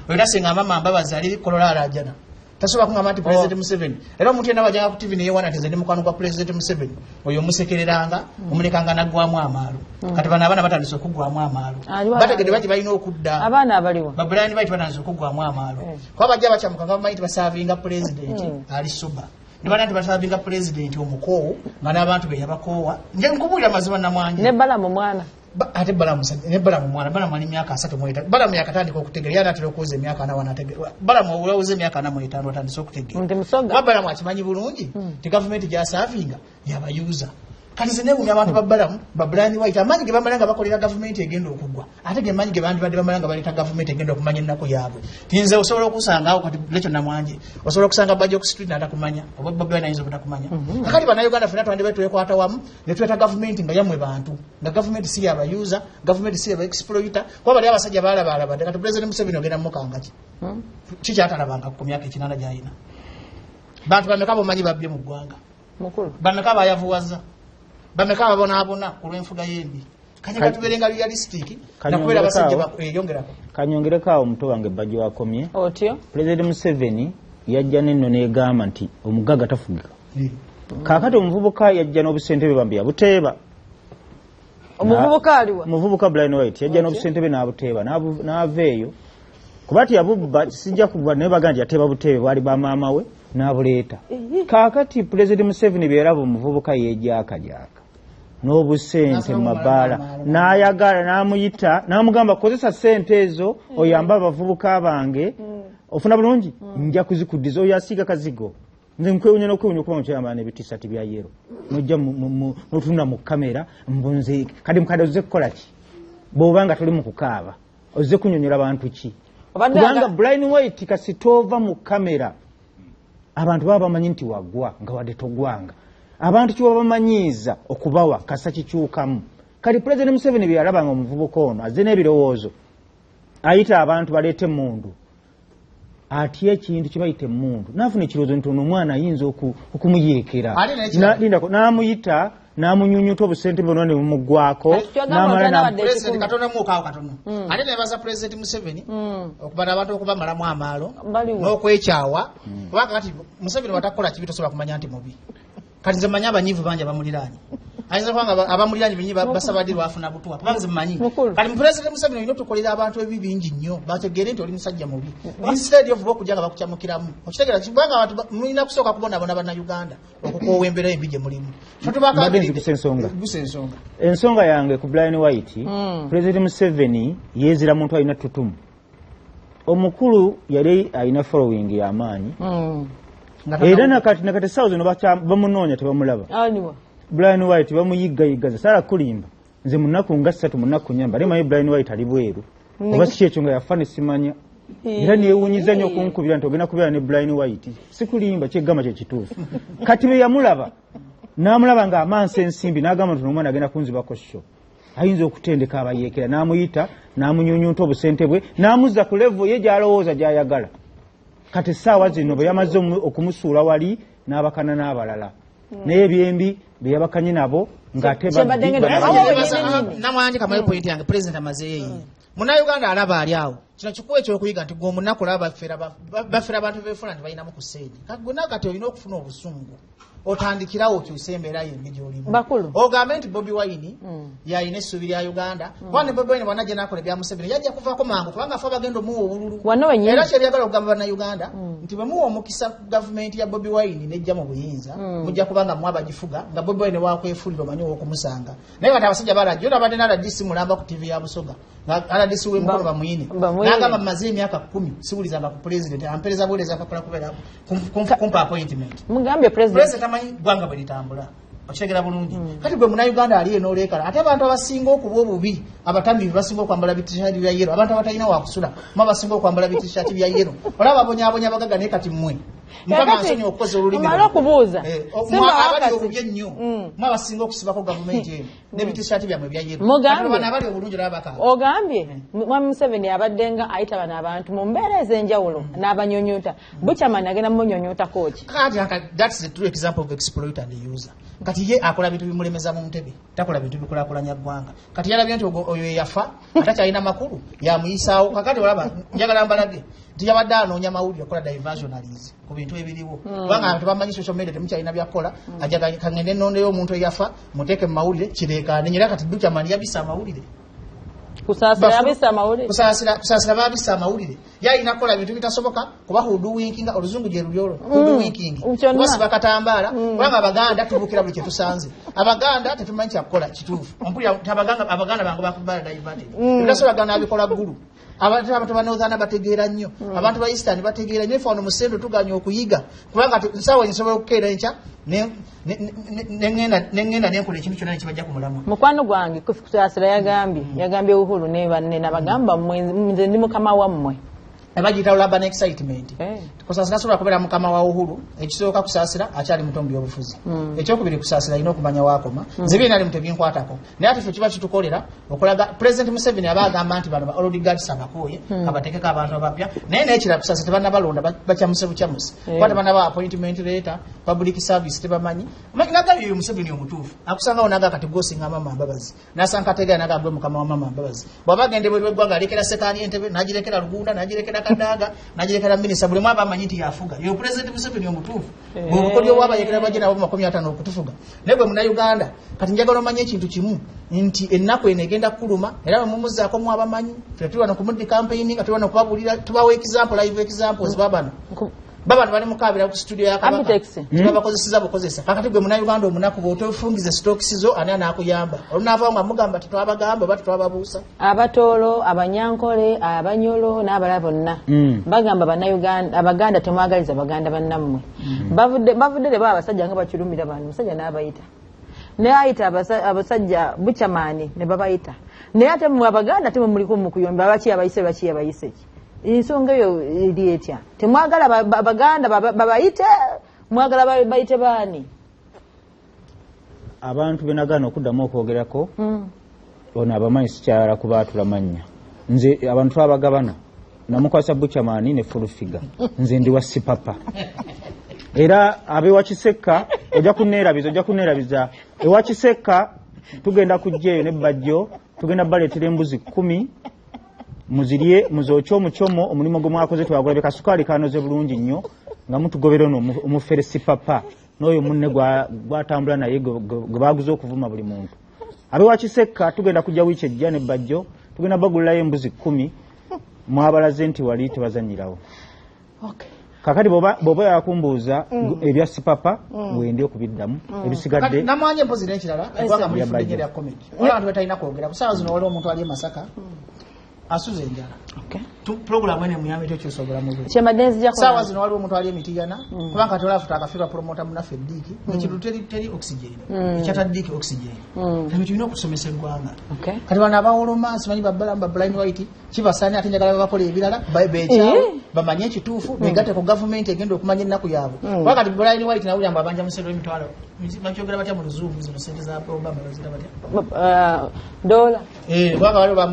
Era singa mama Mbabazi ali Kolola alaajana, tasobola kungamba nti Pulezidenti Museveni. Era omuntu yenna bw'ajjanga ku TV neyewaana nti nze ndi mukwano gwa Pulezidenti Museveni, oyo omusekereranga, omulekanga n'aggwamu amaalo. Kati bano abaana batandise okuggwamu amaalo, bategedde baki balina okudda. Abaana abaliwo ba Brian White batandise okuggwamu amaalo, kuba bajja bakyamuka nga bamanyi nti basaavinga Pulezidenti ali soba, ne bana nti basaavinga Pulezidenti omukoowu nga n'abantu be yabakoowa. Nje nkubuulira mazima Namwanje. Ne Balamu mwana. Ate Balamu ne Balamu mwana, Balamu ali myaka 35. Balamu yakatandika okutegeera, yali atera okuweza emyaka 40 wanategeera. Balamu olawuza emyaka 45 atandise okutegeera. Ndi musoga. Balamu akimanyi bulungi nti gavumenti gy'asaavinga yabayuza. Kati nze neewuunya abantu ba Balamu, ba Brian White, amaanyi ge bamala nga bakolera gavumenti egenda okuggwa, ate ge maanyi ge bandibadde bamala nga baleeta gavumenti egenda okumanya ennaku yaabwe. Ti nze osobola okusanga awo kati Rachel Namwanje, osobola okusanga Bajjo ku street n'atakumanya, oba Bobi Wine ayinza obutakumanya. Kakati Bannayuganda ffenna twandibadde twekwata wamu ne tuleeta gavumenti nga yammwe bantu, nga gavumenti si yabayuza, gavumenti si yaba exploiter, kuba bali abasajja baalabaalabadde. Kati Pulezidenti Museveni ogenda mumukanga ki? Kikyatalabanga ku myaka 80 gy'alina. Bantu bameka bomanyi babbye mu ggwanga? Bameka bayavuwaza? Bameka ababonaabona ku lw'enfuga y'embi? Kanye katubeere nga realistic, nakubeera abasajja eyongerako. Kanyongereko awo omuto wange Bajjo wakomye. Otyo? Pulezidenti Museveni yajja n'enno n'egamba nti omugagga tafugika. Kaakati omuvubuka yajja n'obusente bwe bambi yabuteeba. Omuvubuka aliwa? Omuvubuka Brian White yajja n'obusente bwe n'abuteeba, n'ava eyo. Kuba tiyabubba, sijja kuba naye bagamba nti yateeba buteebe bwali bwa maama we n'abuleeta. Kaakati Pulezidenti Museveni bwe yalaba omuvubuka yeejaakajaaka n'obusente mu mabaala, n'ayagala n'amuyita n'amugamba kozesa ssente ezo oyambe abavubuka bange, ofuna bulungi nja kuzikuddiza. Oyo asiiga kazigo. Nze nkwewunya n'okwewunya okuba mukyayambala n'ebitisati bya yero, n'ojja n'otunula mu kamera mbu nze kati mukadde ozze kukola ki bw'oba nga toli mu kukaaba, ozze kunyonyola bantu ki? Kubanga Brian White kasita ova mu kamera abantu baba bamanyi nti wagwa nga wadde togwanga. Abantu kiba bamanyiiza okubawa kasa kikyukamu. Kati Pulezidenti Museveni bye yalaba nga omuvubuka ono azze n'ebirowoozo, ayita abantu baleete emmundu, atya ekintu kye bayita emmundu, n'afuna ekirowoozo nti ono omwana ayinza okumuyeekera. Lindako, n'amuyita n'amunyunyuta obusente bwonna ne bumuggwako. Katono muukaawo katono. Ate nebaza Pulezidenti Museveni okubala abantu okubamalamu amaalo n'okwekyawa, kubanga kati Museveni watakukola kibi tosobola kumanya nti mubi. Kati nze mmanyi abanyiivu bangi abamuliraanye. Ayinza kuba nga abamuliraanye bennyini basaba ddi lwafuna butwa, kubanga nze mmanyi. Kati mu Pulezidenti Museveni olina otukolera abantu ebibi bingi nnyo, bategeere nti oli musajja mubi. Instead of okujja nga bakukyamukiramu. Okitegeera kubanga abantu mulina kusooka kubonaabona Bannayuganda okukoowa embeera embi gye mulimu. Mbadde nzigusa ensonga. Ensonga yange ku Brian White, Pulezidenti Museveni yeezira muntu alina ttutumu. Omukulu yali alina following y'amaanyi. Era nakati essaawa zino bamunoonya tebamulaba. Brian White bamuyiggayiggaza, saala kulimba. Nze mu nnaku nga 3 mu nnaku 4 mbadde manyi Brian White ali bweru. Oba si ekyo nga yafa ne simanya. Era neewuunyiza nnyo okunkubira nti ogenda kubeera ne Brian White. Sikulimba, kyegamba kye kituufu. Kati bwe yamulaba, n'amulaba ng'amansa ensimbi, n'agamba nti omwana agenda kunzibako sho. Ayinza okutendeka abayeekera, n'amuyita, n'amunyunyunta obusente bwe, n'amuzza ku level ye gy'alowooza gy'ayagala. Kati essaawa zino bwe yamaze okumusuula wali, n'abakana n'abalala. Naye ebyembi bye yabakanye nabo Ng'ate Kyembadde babbi ngenda- bano- Awo wennyini. Namwanje kamayo point yange, president amazeeyo yiye. Munnayuganda alaba ali awo, kino kikuwa ekyokuyiga nti gwe omunaku olaba bafera abantu beefuna nti balinamu ku sente. Kati gwe kati olina okufuna obusungu, otandikirawo okyuse embeera yonna gy'olimu. Bakulu. Ogambe nti Bobi Wine yalina essuubi lya Uganda, kuba ne Bobi Wine bw'anajja n'akola ebya Museveni yajja kuvaako mangu, kubanga fe abagenda omuwa obululu. Wano wennyini. Era kyebyagala okugamba Bannayuganda nti bwe muwa omukisa gavumenti ya Bobi Wine nejja mu buyinza, mujja kubanga mwe abagifuga, nga Bobi Wine wakwefuulira omanyi ow'okumusanga. Naye kati abasajja balajja olabadde ne RDC mulamba ku TV ya Busoga, nga RDC w'emikono Bamwine Bamwine. n'agamba mmaze emyaka 10 siwulizanga ku pulezidenti, ampeereza buweereza akakola kubeera kumpa appointment. Mugambye president. Pulezidenti amanyi ggwanga bwe litambula, okitegera bulungi. Kati gwe Munnayuganda ali eno oleekala, ate abantu abasinga okuba obubi, abatamiivu basinga okwambala bitishati bya yellow, abantu abatalina wakusula mu abasinga okwambala bitishati bya yellow, olaba babonyaabonya abagagga. Naye kati mmwe Mukama Kakati, ansonyiwe okukozesa olulimi omale luno. okubuuza. Mwe Simba abali wakati. obubi ennyo, mwe abasinga okusibako gavumenti eno n'ebitishati byammwe bya yellow. Mugambye. Kati bano abali obulungi olaba bakaaba. Ogambye mwami Museveni abadde nga ayita bano abantu mu mbeera ez'enjawulo n'abanyonyota. Buchaman agenda mumunyonyotako ki? Kati that's the true example of exploit and user. Kati ye akola bintu bimulemeza mu ntebe, takola bintu bikulaakulanya ggwanga. Kati yalabye nti oyo eyafa atakyalina makulu, yamuyisaawo. Kakati olaba njagala mbalage nti yabadde anoonya mawulire okukola diversionaries ku bintu ebiriwo, kubanga abantu bamanyi social media temukyalina byakukola. Ajaga kangende nnondeyo omuntu eyafa muteeke mu mawulire kireekaane. Era kati Buchaman yabisa amawulire. Kusaasira yabisa amawulire. Kusaasira babisa amawulire. Yalina kukola bintu bitasoboka, kuba hoodwinking, oluzungu gye luli olwo, hoodwinking. Kyonna. Kubasiba katambaala, kubanga Abaganda tubuukira buli kyetusanze. Abaganda tetumanyi kyakukola kituufu. Ompulira nti Abaganda bangu bakubala diverted. Ebitasobola gana abikola ggulu. Abantu ba Northern bategeera nnyo, abantu ba Eastern bategeera nnyo. Ife wano mu Central tuganya okuyiga, kubanga nsaawa nsobola okukeera enkya neŋŋenda nenkola ekintu kyonna nekibajja ku mulamwa. Mukwano gwange Kusaasira yagambye Uhuru ne banne nabagamba, "Mmwe, nze ndi mukama wammwe." Bagiyita urban excitement. Kusaasira asobola kubeera mukama wa Uhuru. Ekisooka, Kusaasira akyali muto mu byobufuzi. Ekyokubiri, Kusaasira alina okumanya waakoma. Nze byena alimu tebinkwatako, naye ate ffe kiba kitukolera okulaga President Museveni aba agamba nti bano ba old guards abakooye, kabatekeko abantu abapya. Naye nekirala, Kusaasira tebannabalonda, bakyamuse bukyamuse, kuba tebannaba appointment letter, public service tebamanyi. Nagambye oyo Museveni omutuufu akusangawo naga kati gwosinga mama Mbabazi, nasanga kategera naga gwe mukama wa mama Mbabazi. Bw'aba agenda ebweru w'eggwanga, alekera Sekaani entebe, n'agirekera Lugunda, n'agirekera Kadaga, n'agirekera minisita, buli mwaba amanyi nti yafuga. Yo President Museveni omutuufu bwebukodyo bwabayekera bajje nabo 50 okutufuga. Naye gwe Munnayuganda kati njagala omanye ekintu kimu, nti ennaku eno egenda kukuluma, era bwe mumuzzaako mu abamanyi ffe tuli wano kumuddi campaign, nga tuli wano kubabuulira, tubawa example, live examples. Babano babano bali mukabira ku studio ya Kabaka. Abitex. Tebabakozeseza bukozesa. Kakati gwe Munnayuganda omunaku, bw'otofungiza stocks zo, ani anaakuyamba olunaavaawo nga mugamba tetwabagamba oba tetwababuusa? Abatoolo, Abanyankole, Abanyolo n'abalala bonna bagamba Bannayuganda, Abaganda temwagaliza baganda bannammwe. Bavudde leba abasajja nga bakirumira bano, omusajja n'abayita, naye ayita abasajja bukyamaani ne babayita, naye ate mmwe Abaganda ate mwe muliko mukuyomba baki abayise, baki abayise ki? Ensonga eyo eri etya? Temwagala Abaganda babayite, mwagala bayite baani? Abantu benagaana okuddamu okwogerako, ono abamanyi, sikyala kubaatula mannya. Nze abantu twabagabana, namukwasa Buchamani ne Fulufiga. Nze ndi wa Sipapa, era abewa Kisekka ojja kuneerabiza, ojja kuneerabiza. Ewa Kisekka tugenda kujja eyo ne Bajjo, tugenda baleetera embuzi 10, muzirye, muzookye omukyomo. Omulimu gwe mwakoze twagulabye, kasukaali kanoze bulungi nnyo nga mutugobera ono omufere Sipapa n'oyo munne gwatambula naye gwe baguze okuvuma buli muntu. Abewa Kisekka tugenda kujja wiiki ejja ne Bajjo, tugenda bagulirayo embuzi 10. Mwabalaze nti wali tebazanyirawo. Kakati bw'oba yakumbuuza ebya Sipapa, wendi okubiddamu ebisigadde. Namwanye empozi n'ekirala, eggwanga mulifudde Bajjo. nnyo lya comedy. Waliwo abantu betalina kwogera ku saawa zino. Waliwo omuntu ali e Masaka asuza enjala. Puroguramu eno emuyambe tokyusa obulamu bwe. Kyembadde nzija. Saawa zino waliwo omuntu ali emitiyana, kubanga kati olafuta akafiirwa promota munaffe Diiki ekintu teri, teri oxygen, ekyata Diiki oxygen. Ebyo tulina okusomesa eggwanga. Kati bano abawoloma simanyi babalamu ba Blind White kibasaanye, ate njagala babakola ebirala beekyawe, bamanye ekituufu, begatte ku gavumenti egenda okumanya ennaku yaabwe. Kuba kati Blind White nawulira mbu abanja musero emitwalo Bakyogera batya mu Luzungu zino sente za Obama bazira batya? Dola. Kubanga waliwo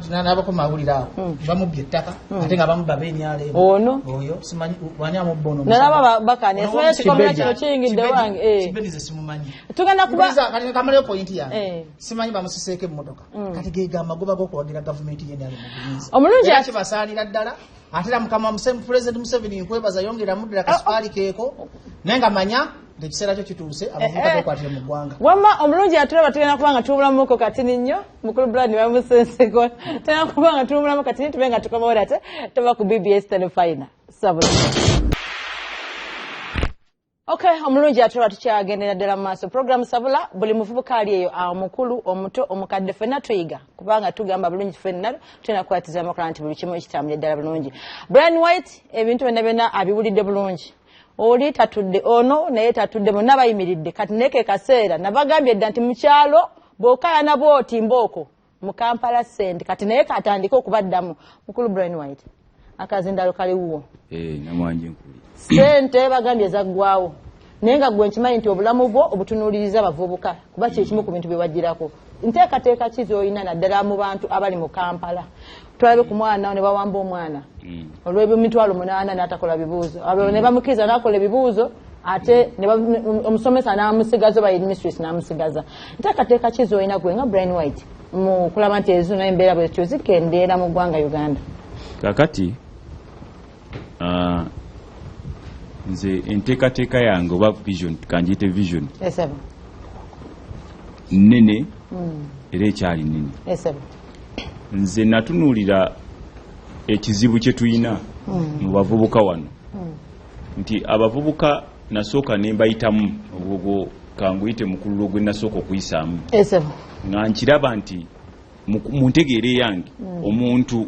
n'abakoma awulira awo bamubbye ettaka ate nga bamubba b'enyala ono oyo simanyi wani amubba ono. Nalaba bakane simanyi ekikomera kino kiyingidde wange. Kibedi ze simumanyi. Tugenda kuba kati kamaleyo pointi yange. Simanyi bamusiseeko emmotoka. Kati ge amagoba g'okuwagira gavumenti yenna ali mu buyinza. Omulungi kibasaanira ddala. Ate era mukama President Museveni nkwebaza yongera muddira kasukaali keeko naye nga manya ekiseera kyo kituuse abavubuka bekwatire mu ggwanga. Wamma omulungi atulaba tugenda kuba nga tuwumulamuko katini nnyo. Mukulu Brian bamusenseko. Tugenda kuba nga tuwumulamu katini tube nga tukomawo ate tuva ku BBS Telefina. Sabula. Okay, omulungi atulaba tukyagendera ddala mu maaso. Program Sabula buli muvubuka ali eyo omukulu, omuto, omukadde ffenna tuyiga kubanga tugamba bulungi ffenna tulina kukwatiza amakula nti buli kimu ekitambulira ddala bulungi. Brian White ebintu byonna byonna abiwulidde bulungi. Oli tatudde ono naye tatudde bonna bayimiridde kati naye ke kaseera nabagambye dda nti mu kyalo bw'okaayana bw'oti mbooko mu Kampala sente kati naye katandike okubaddamu. Mukulu Brian White akazindalo kali wuwo. Namwanje nkuli. Sente bagambye zaggwawo naye nga gwe nkimanyi nti obulamu bwo obutunuuliriza abavubuka kuba kye kimu ku bintu bye wagirako. Nteekateeka ki z'olina naddala mu bantu abali mu Kampala? Twalabe ku mwana ne bawamba omwana olw'emitwalo 8 n'atakola bibuuzo, abo ne bamukkiriza n'akola ebibuuzo ate omusomesa n'amusigaza oba headmistress n'amusigaza. Nteekateeka ki z'olina gwe nga Brian White mu kulaba nti ezo n'embeera bwe zityo zikendeera mu ggwanga Uganda? Kaakati nze enteekateeka yange oba vision, kanjiyite vision nnene era ekyali nnene. Nze natunuulira ekizibu kye tulina mu bavubuka wano nti abavubuka nasooka ne mbayitamu ogwo kanguyite mukululo gwe nasooka okuyisaamu nga nkiraba nti mu ntegeera eyange omuntu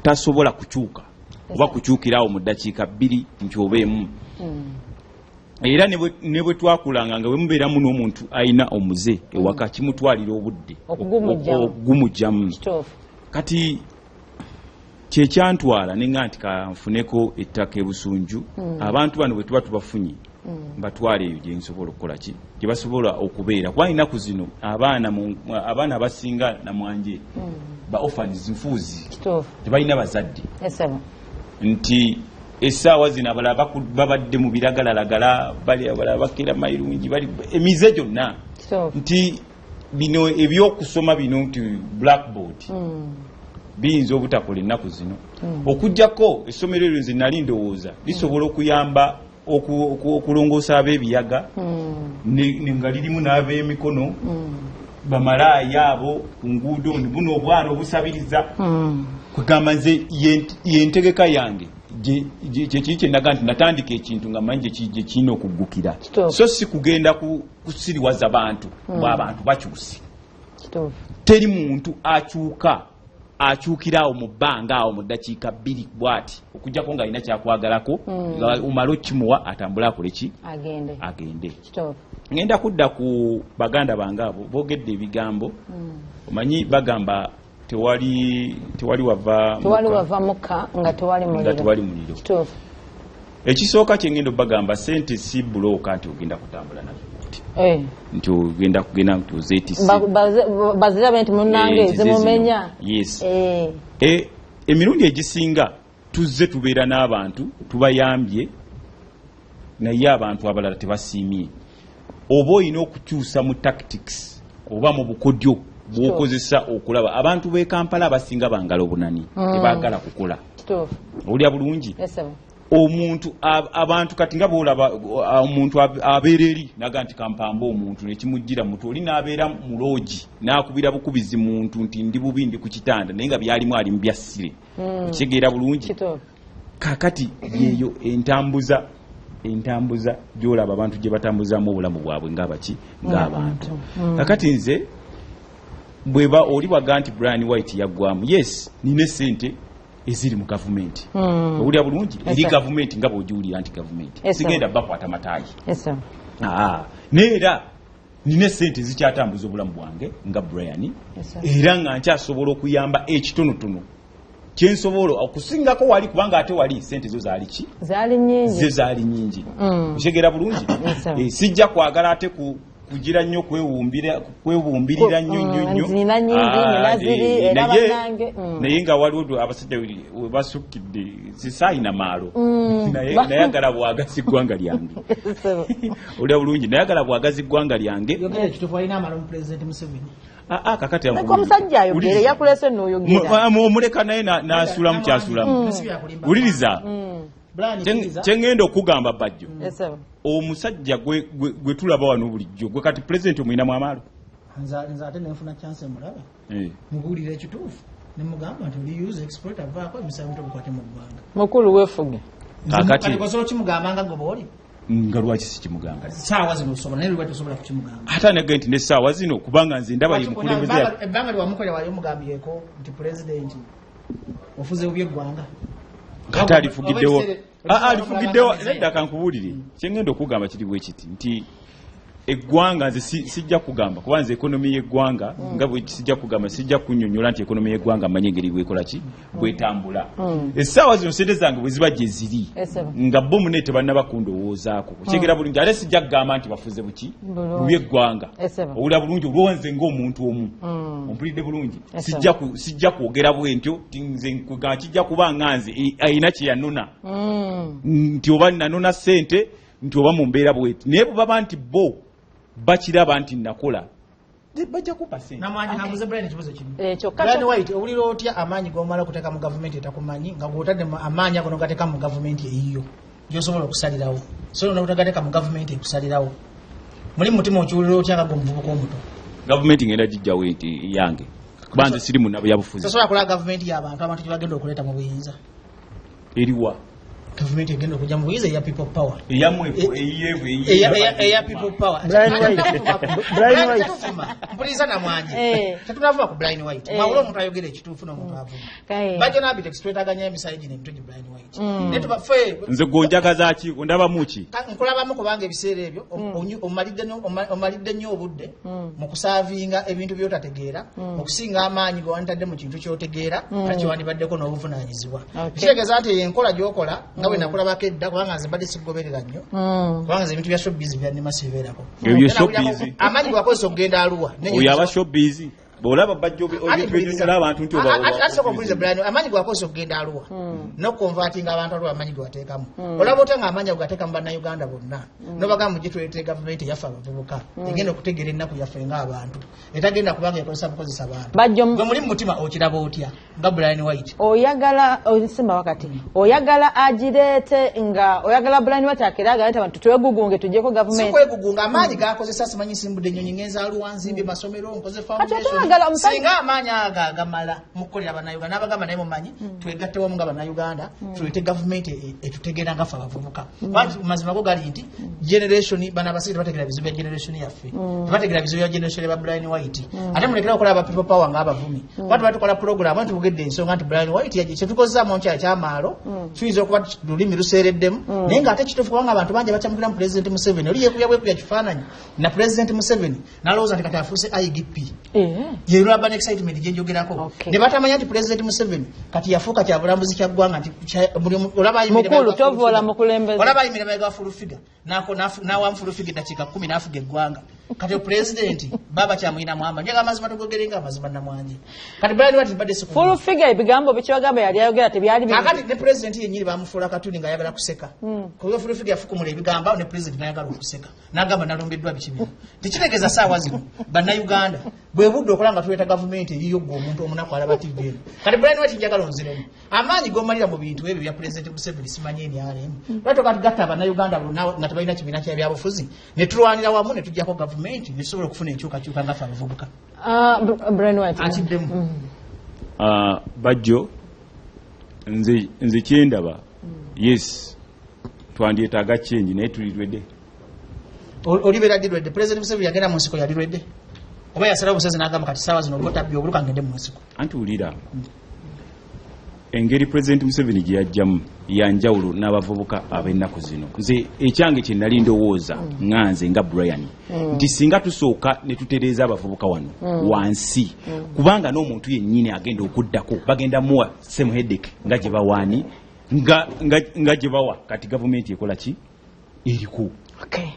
tasobola kukyuka oba kukyukirawo mu ddakiika 2 nti oba emu. Era ne bwe twakulanga nga bwe mubeeramu n'omuntu alina omuze ewaka kimutwalira obudde okugumugyamu. Kati kyekyantwala ne nga nti kanfuneko ettaka ebusunju abantu bano bwe tuba tubafunye mbatwale eyo gye nsobola okukola ki gye basobola okubeera kuba ennaku zino abaana abasinga namwanje ba orphans nfuuzi tebalina bazadde nti essaawa zino abalala babadde mu biragalalagala bali abalala bakeera mayirungi bali emize gyonna nti bino ebyokusoma bino nti blackboard biyinza obutakola ennaku zino. Okuggyako essomero eryo nze nali ndowooza lisobola okuyamba okulongoosa ab'ebiyaga nga lirimu n'ab'emikono bamalaaya abo ku nguudo buno obwana obusabiriza. Kugamba nze yentegeka yange kyekiri kye naga nti natandika ekintu nga mmanyi gye kirina okuggukira so si kugenda kusiriwaza bantu bw'abantu bakyuse. Teri muntu akyuka akyukira awo mu bbanga awo mu ddakiika 2 bw'ati okuggyako ng'alina kyakwagalako omale okimuwa atambule akole ki agende. Ngenda kudda ku baganda bange abo boogedde ebigambo omanyi bagamba tewali wava mukka nga tewali muliro. Ekisooka kye ngenda obbagamba sente si bulooka nti ogenda kutambula nazo nti ogenda kugenda nti ozeetisse bazirabe nti munnange zimumenya. Yes. Emirundi egisinga tuzze tubeera n'abantu tubayambye naye abantu abalala tebasiimye. Oba olina okukyusa mu tactics oba mu bukodyo bw'okozesa okulaba abantu b'e Kampala abasinga bangala obunani tebaagala kukola. Owulira bulungi? Omuntu abantu kati nga bw'olaba omuntu abeera eri naga nti kampamba omuntu nekimujjira mutu oli n'abeera mu loogi n'akubira bukubizi muntu nti ndi bubi ndi ku kitanda naye nga byalimu ali mu byassire. Okitegeera bulungi? Kaakati yeeyo entambuza gy'olaba abantu gye batambuzaamu obulamu bwabwe ng'abaki ng'abantu. Kaakati nze bweba oli bwaga nti Brian White yaggwamu, yes nina essente eziri mu gavumenti. Owulira bulungi? Eri gavumenti nga bw'ogiwulira nti gavumenti sigenda bakwata mataayi. Naye era nina essente zikyatambuza obulamu bwange nga Brian era nga nkyasobola okuyamba ekitonotono Kyensobola okusingako wali, kubanga ate wali sente zo zaali ki? Zaali nyingi. Ze zaali nyingi. Okitegera bulungi? Yes, sir. Sijja kwagala ate kugira nnyo kwebumbirira nnyo nnyo nnyo. Nzina nyingi, nina ziri, era bannange. Naye nga waliwo abasajja we basukidde, sisaayina maalo. Naye nayagala bwagazi ggwanga lyange. Olya bulungi, nayagala bwagazi ggwanga lyange. Yogera ekituufu, alina amalo mu President Museveni. Kakati Leka omusajja ayogere, yakulese n'oyogera. Omuleka naye n'asuulamu kyasuulamu. Wuliriza. Kyengenda okugamba Bajjo. Omusajja gwe tulaba wano bulijjo, gwe kati president omulinamu amaalo? Nze ate nenfuna chance emulabe. Mubuulire ekituufu. Ne mugamba nti oli use exploit avaako emisango tobukwate mu ggwanga. Mukulu weefuge. Kakati osobola okimugamba nga gwe bw'oli? Nga lwaki sikimugamba? Ssaawa zino osobola, naye lwaki tosobola kukimugamba? Ate anage nti n'essaawa zino, kubanga nze ndaba ye mukulembeze. Ebbanga lye wamukolera wali omugambyeko nti pulezidenti ofuze bubi eggwanga? Kati alifugiddewo. Alifugiddewo. Nedda, kankubuulire. Kyengenda okugamba kiri bwe kiti nti eggwanga nze sijja kugamba, kuba nze economy y'eggwanga nga bwe sijja kugamba, sijja kunnyonnyola nti economy y'eggwanga manye engeri bwekola ki, bwetambula. Essaawa zino sente zange bwe ziba gye ziri nga bo mune tebannaba kundowoozaako, okyegera bulungi, ate sijja kugamba nti bafuze buki bubi eggwanga. Owulira bulungi? Olwo nze ng'omuntu omu, ompulidde bulungi, sijja kwogera bwe ntyo. Nze nkugamba kijja kuba nga nze ayina kye yanona, nti oba nanona ssente, nti oba mu mbeera bweti, naye bwe baba nti bo bakiraba nti nakola, bajja kumpa ssente. Namwanyi, kambuze Brian ekibuzo kimu. Kyokka Brian White, owulira otya amaanyi g'omala okuteeka mu gavumenti etakumanyi, nga gw'otadde amaanyi ago n'ogateeka mu gavumenti eyiyo gy'osobola okusalirawo, so n'otagateeka mu gavumenti ekusalirawo? Muli mu mutima okiwulira otya nga gwe omuvubuka omuto? Gavumenti ngenda gijjawo nti yange, kuba nze siri munnabyabufuzi. Tosobola kulaba gavumenti y'abantu, abantu gye bagenda okuleeta mu buyinza? Eriwa? Gavumenti egenda okujja mu buyinza eya people power. Eyammwe? Eya people power. Brian White. Brian White. Tetuvuma. Mpuliriza Namwanje. Tetunavuma ku Brian White. Mwawule omuntu ayogera ekituufu n'omuntu avuma. Bajjo n'Abitex twetaganya emisayi gino emito gi Brian White. Naye tuba ffe Nze gonjagaza ki? Ondabamu ki? Nkulabamu kubanga ebiseera ebyo omalidde nnyo obudde mu kusaavinga ebintu by'otategeera okusinga amaanyi ge wanditadde mu kintu ky'otegeera ate kyewandibaddeko n'obuvunaanyizibwa. Kitegeeza nti eyo enkola gy'okola nga bwe nakulabako edda, kubanga nze mbadde sikugoberera nnyo, kubanga nze ebintu bya showbiz byannema, sibibeerako. Ebyo showbiz. Amaanyi ge wakozesa okugenda aluwa Oyo aba showbiz, bw'olaba bajjo ebintu abantu nti Ate sooka ompulirize, Brian. Amaanyi ge wakozesa okugenda aluwa n'okuconvertinga abantu aluwa, amaanyi ge wateekamu, olaba otya nga amaanyi ago gateekamu Bannayuganda bonna nobagamba mujje tuleete gavumenti eyaffe abavubuka egenda okutegeera ennaku yaffe ng'abantu, etagenda kubanga ekozesa bukozesa bantu? Bajjo Gwe muli mu mutima okiraba otya nga Brian White? Oyagala osimba wakati, oyagala agireete nga oyagala Brian White akere agale nti abantu twegugunge tuggyeko gavumenti? Sikwegugunga. Amaanyi gakozesa, simanyi nsimbudde ennyonyi ngenza aluwa, nzimbye masomero, nkoze foundation. Oyagala omusajja- Singa amaanyi ago agamala mu kukolera Bannayuganda n'abagamba, naye mumanyi twegatte wamu nga Bannayuganda tuleete gavumenti etutegeera nga ffe abavubuka. Kubanga mazima go gali nti generation bano abasajja tebategeera bizibu bya generation yaffe, tebategeera bizibu bya generation ya Brian White. Ate mulekera okukola aba people power ng'abavumi, kuba tuba tukola program anti tugedde ensonga nti Brian White kyetukozesaamu nkyala kyamaalo kiyinza okuba lulimi luseereddemu, naye ng'ate kituufu, kubanga abantu bangi abakyamukira mu President Museveni. Oli yeekubya bwekubya kifaananyi na President Museveni n'alowooza nti kati afuuse IGP. Yerulaba ne excitement gyenjogerako. Ne batamanya nti President Museveni kati yafuuka kyabulambuzi kya ggwanga, nti olaba ayimirira Mukulu, mabega wa tovoola full figure. mukulembeze. Olaba ayimirira mabega wa full figure, n'awamu full figure eddakiika 10 n'afuga eggwanga. Kati pulezidenti baba kyamuyina mwamba njaga amazima, tugogerenga amazima Namwanje. Kati Brian White mbadde siku Full figure ebigambo bikyogamba yali ayogera tebyali Kakati ne pulezidenti yennyini bamufuula katuni ng'ayagala kuseka, kuba full figure yafukumula ebigambo awo ne pulezidenti n'ayagala okuseka n'agamba nalumbiddwa biki bino. Tekitegeeza saawa zino Bannayuganda bwe budde okola nga tuleeta gavumenti eyiyo gwe omuntu omunaku alaba TV eno. Kati Brian White, njagala onziremu, amaanyi g'omalira mu bintu ebyo bya Pulezidenti Museveni, simanyi NRM, lwaki tokati gatta Bannayuganda bonna nga tebalina kibiina kya byabufuzi ne tulwanira wamu ne tuggyako gavumenti ne tusobola okufuna enkyukakyuka nga ffe abavubuka? Ah, Brian White. Akiddemu. Bajjo, nze kyendaba, yes, twandyetaaga change, naye tuli ready? Olibeera ddi ready? President Museveni yagenda mu nsiko, yali ready? Oba yasalawo obusazi n'agamba kati saawa zino ogotabbi obuluka ngende mu nsiko? Anti wulira, Engeri President Museveni gye yajjamu yanjawulo n'abavubuka ab'ennaku zino. Nze ekyange kye nali ndowooza nga nze nga Brian nti singa tusooka ne tutereeza abavubuka wano wansi, kubanga n'omuntu yennyini agenda okuddako bagenda muwa same headache nga gye bawaani nga gye bawa kati gavumenti ekola ki eriko. Okay.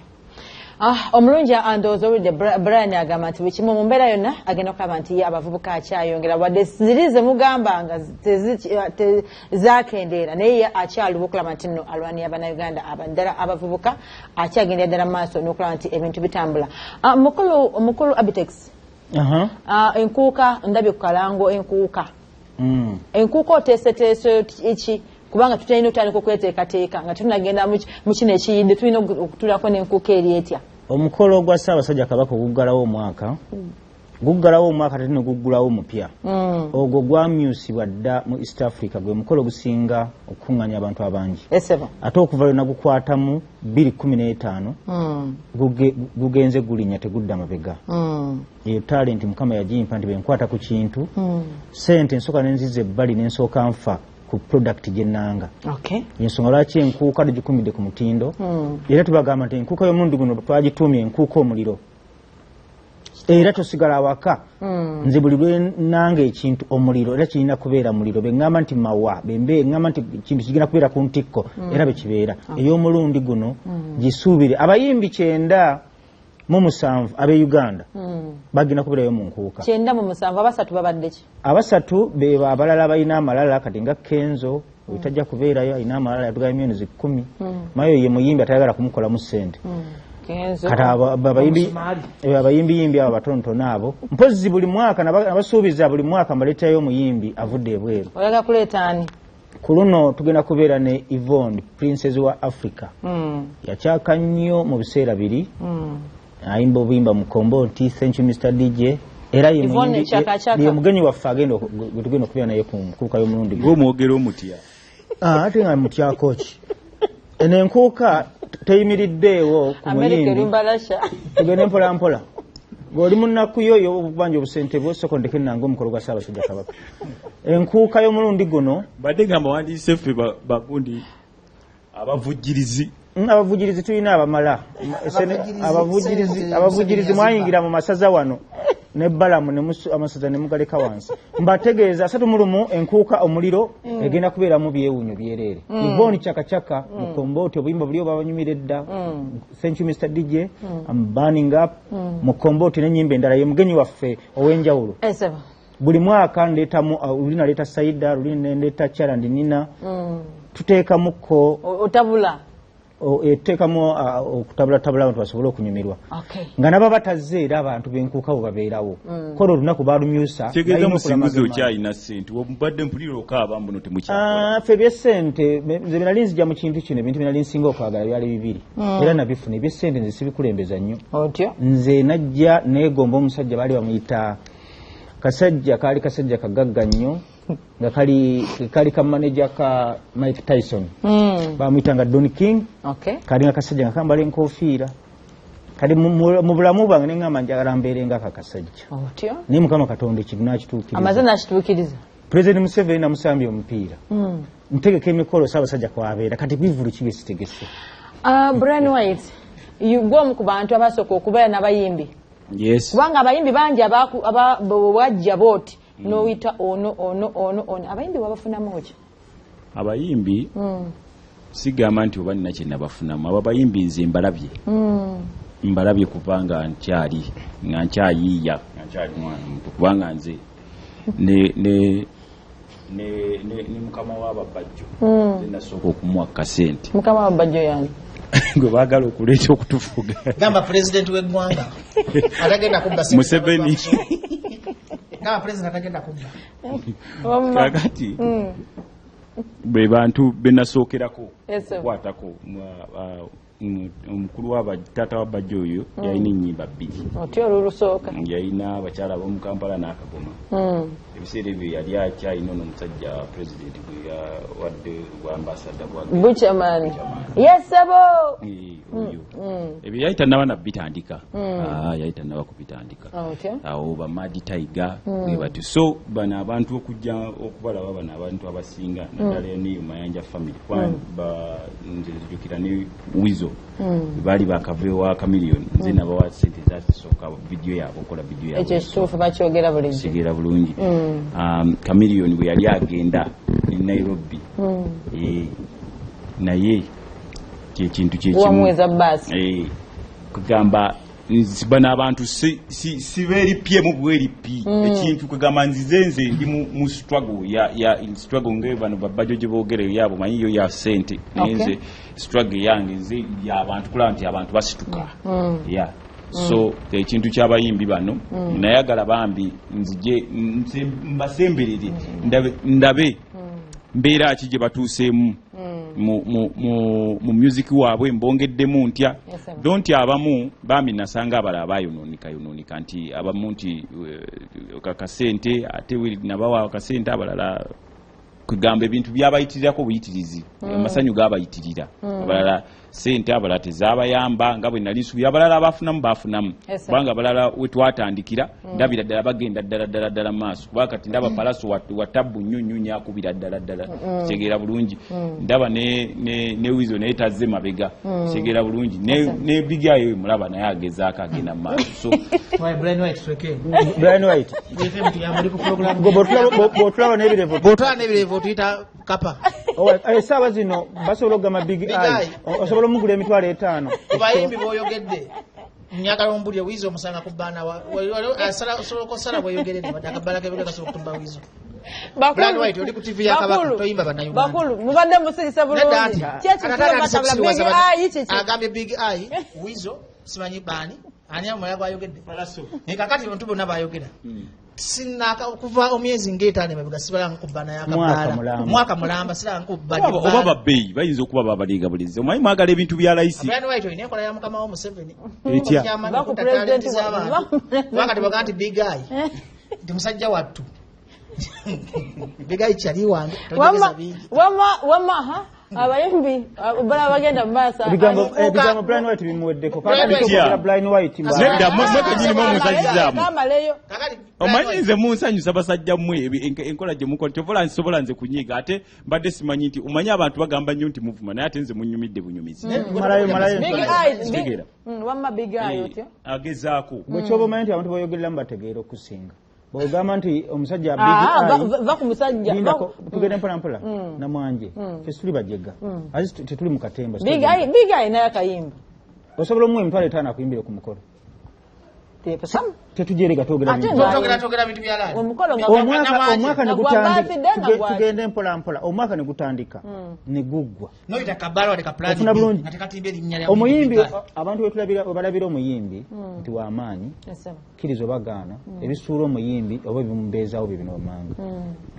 Omulungi andowooza owulidde Brian agamba nti buli kimu mu mbeera yonna agenda okulaba nti ye abavubuka akyayongera, wadde ziri ze mugamba nga zakendeera, naye ye akyaluba okulaba nti nno alwanira Bannayuganda ddala abavubuka, akyagendera ddala mu maaso n'okulaba nti ebintu bitambula. Mukulu Abitex, enkuuka ndabye ku kalango enkuuka. Enkuuka oteeseteese ki? Kubanga tutulina otandika okweteekateeka nga tunagenda mu kino ekiyidde, tulina okutulako n'enkuuka eri etya? Omukolo gwa Ssaabasajja Kabaka oguggalawo omwaka, guggalawo omwaka ate ne guggulawo omupya. Ogwo gwamyusibwa dda mu East Africa, gwe mukolo ogusinga okukuŋŋaanya abantu abangi. Ate okuva lwe nagukwatamu 2015, gugenze gulinnya, tegudda mabega. Eyo talenti Mukama yagimpa nti bwenkwata ku kintu, sente nsooka nenziza ebbali nensooka nfa ku product gye nnanga. Ensonga lwaki enkuuka tugikumidde ku mutindo, era tubagamba nti enkuuka y'omulundi guno twagituumye enkuuka omuliro, era tosigala awaka. Nze buli lwenanga ekintu omuliro, era kirina kubeera muliro. Beŋŋamba nti mawa, bembe ŋŋamba nti kintu kigenda kubeera ku ntikko, era bekibeera. Ey'omulundi guno gisuubire abayimbi 97 ab'e Uganda bagenda kubeerayo mu nkuuka. 97, abasatu babadde ki? Abasatu beba abalala balina amalala kati nga Kenzo oyo tajja kubeerayo, alina amalala, yatugaba miliyoni 10. Mayo ye muyimbi atayagala kumukolamu ssente. Kenzo. Kati abayimbiyimbi abo batonotono abo, mpozi buli mwaka nabasuubiza buli mwaka mbaleeterayo omuyimbi avudde ebweru. Oyagala kuleeta ani? Ku luno tugenda kubeera ne Yvonne, Princess wa Africa. Yakyaka nnyo mu biseera biri, ayimba obuyimba mu kombo nti "Thank you Mr DJ", era ye Yvonne Chaka Chaka. Ye mugenyi waffe agenda gwe tugenda okubeera naye ku nkuuka y'omulundi guno. Ng'omwogera omutya. Ate nga mutyako ki? Eno enkuuka teyimiriddeewo ku Amerika muyimbi. Erumbalasha. Tugende mpola mpola, ng'oli mu nnaku yo ey'obubanja obusente bwo, soko ndeke nange omukolo gwa Ssaabasajja Kabaka, enkuuka y'omulundi guno. Mbadde nga mbawandiise ffe bagundi abavujjirizi. Abavujjirizi tulina abamala. Abavujjirizi, Abavujjirizi, abavujjirizi sente mwayingira mu masaza wano ne balamu ne amasaza ne mugaleka wansi. Mbategeeza 31 enkuuka omuliro egenda kubeeramu byewuunyo byereere. Yvonne Chakachaka mukombooti, obuyimba buli obabanyumira edda, "Thank you Mr DJ", "I'm burning up", mukombooti n'ennyimba endala, ye mugenyi waffe ow'enjawulo. Esebo. Buli mwaka ndeetamu, luli naleeta Saida, luli nendeeta Kyala Nina, tuteekamuko Otabula. Tuteekamu okutabulatabula abantu basobole okunyumirwa. Nga nabo batazze, era abantu b'enkuuka bwe babeerawo kola olunaku balumyusa. Kitegeeza balina musinguzi okulamaga. Okyalina ssente, mbadde mpulira okaaba mbuno temukyakola. Ffe ebyessente, nze bye nali nzija mu kintu kino, ebintu bye nali nsinga okwagala byali bibiri, era nabifuna. Ebyessente nze sibikulembeza nnyo. Otyo. Nze najja neegomba omusajja baali bamuyita kasajja, kaali kasajja kagagga nnyo nga kali ka manager ka Mike Tyson. Bamuyita nga Don King. Kali nga kasajja nga kambala enkofiira. Kati mu bulamu bwange neŋŋamba njagala mbeere nga kakasajja. Otyo. Naye Mukama Katonda ekintu nakituukiriza. Amaze nakituukiriza. President Museveni namusambye omupiira, ntegeka emikolo Ssaabasajja kwabeera, kati bivulu kibe sitegese. Brian White, gwe omu ku bantu abasooka okubeera n'abayimbi. Yes. Kubanga abayimbi bangi bwajja booti n'oyita ono ono ono ono, abayimbi wabafunamu ki? Abayimbi sigamba nti oba nina kyenabafunamu. Abo abayimbi nze mbalabye, mbalabye kubanga nkyali nga nkyayiiya, nga nkyali mwana muto, kubanga nze ne mukama w'ababajjo nze nasooka okumuwa kasente. Mukama wabajjo yani? Gwe baagala okuleeta okutufuga. Gamba pulezidenti w'eggwanga atagenda kubba ssente. Museveni. Gamba pulezidenti atagenda kubba. Kakati be bantu benasookerako Yes, sir. okukwatako. Omukulu wa taata wa Bajjo oyo yalina ennyimba bbiri. Otyo olulusooka. Yalina abakyala ab'omu Kampala n'akagoma. Ebiseera ebyo yali akyalina ono omusajja president gwe yawadde bwa ambassador bwa Buchaman. Yes sebo. Oyo. Ebyo yali tannaba na bitandika. Yali tannaba kubitandika. Awo ba Mad Tiger bwe batyo. So bano abantu okujja okubalaba bano abantu abasinga naddala ne Mayanja family. Nze nzijukira ne Weasel. Baali bakava ewa Chameleone. Nze nabawa ssente ezasooka vidiyo yaabwe, okukola vidiyo yaabwe. Ekyo kituufu bakyogera bulijjo. Kitegeera bulungi. Chameleone bwe yali agenda e Nairobi. Naye kyekintu kyekimu. Wamuweza bbaasi. Kugamba bano abantu sibeeripyemu bweripi. Ekintu kugamba nzize nze ndi mu struggle ya struggle nge bano babajjo gye boogera yaabo manyi yo ya ssente. Naye nze struggle yange nze y'abantu kulaba nti abantu basituka. Yeah. So ekintu ky'abayimbi bano nayagala bambi nzije mbasemberere ndabe mbeera ki gye batuuseemu mu music waabwe mbongeddemu ntya. Don't abamu bambi nasanga abalala abayonooneka nti abamu nti kakasente ate nabawa akasente abalala kugamba ebintu byabayitirirako buyitirizi. Amasanyu gabayitirira. Abalala sente abalala tezabayamba nga bwe nali nsuubira. Abalala abafunamu bafunamu. Kubanga abalala we twatandikira ndabira ddala bagenda ddala ddala ddala mu maaso. Kubanga kati ndaba Palaso wa tabbu nnyo nnyo nnyo akubira ddala ddala. Kitegeera bulungi. Ndaba ne Weasel naye tazze mabega. Kitegeera bulungi. Ne Big Eye mulaba naye agezaako agenda mu maaso. So Brian White tweke. Brian White. Bw'otulaba n'ebirevu. Bw'otulaba n'ebirevu tuyita kapa. Essaawa zino basobola okugamba Big Eye. Osobola omugula 5,000. Ku bayimbi b'oyogedde njagala ombulye Weasel omusanga ku bbaana osobola okosala bw'oyogeredde wadde akabbala k'ebigere kasobola okutumba Weasel. Brian White oli ku TV ya Kabaka toyimba bannayuganda. Bakulu mubadde musirise bulungi. Ki ekitulamatabula Big Eye kiki? Agambye Big Eye, Weasel, simanyi baani, ani omulala gw'ayogedde? Naye kakati bantu bonna bayogera. Sinaka okuva omyezi ng'etaano emabega sibalanga ku bbaana y'akabbaala. Mwaka mulamba siranga ku bbaana. Oba babbeeyi bayinza okuba babaliga bulizi. Omanyi mwagala ebintu bya layisi. Brian White olina enkola ya mukama wo Museveni. Etya? Kubanga tebaga nti Big Eye nti musajja wattu. Big Eye kyali wange tojogeza bingi. Wamma ha abayimbi bala bagenda mu maaso. Ebigambo Brian White bimuweddeko. Kakati Brian White nedda mmwe kennyini mumusanyuzaamu. Omanyi nze munsanyusa basajja mmwe enkola gye mukola kyovola nsobola nze kunyiiga ate mbadde simanyi nti omanyi abantu bagamba nnyo nti muvuma naye ate nze munyumidde bunyumizi. Big Eye wamma Big Eye otyo. Agezaako. Gwe kyoba omanyi nti abantu boyogereramu bategeera okusinga. Bw'ogamba nti omusajja va ku musajja tugende mpola mpola namwanje ffe tuli bajega ate tetuli mu katemba. Big Eye naye akayimba osobola omuwa 5,000 akuyimbire ku mukolo. Tetujerega twogera omwaka ne gutandika tugende mpola mpola omwaka ne gutandika ne guggwa. Ofuna bulungi omuyimbi abantu webalabira omuyimbi nti w'amaanyi kkiriza obagaana ebisuula omuyimbi oba ebimubeezaawo bye bino wammanga.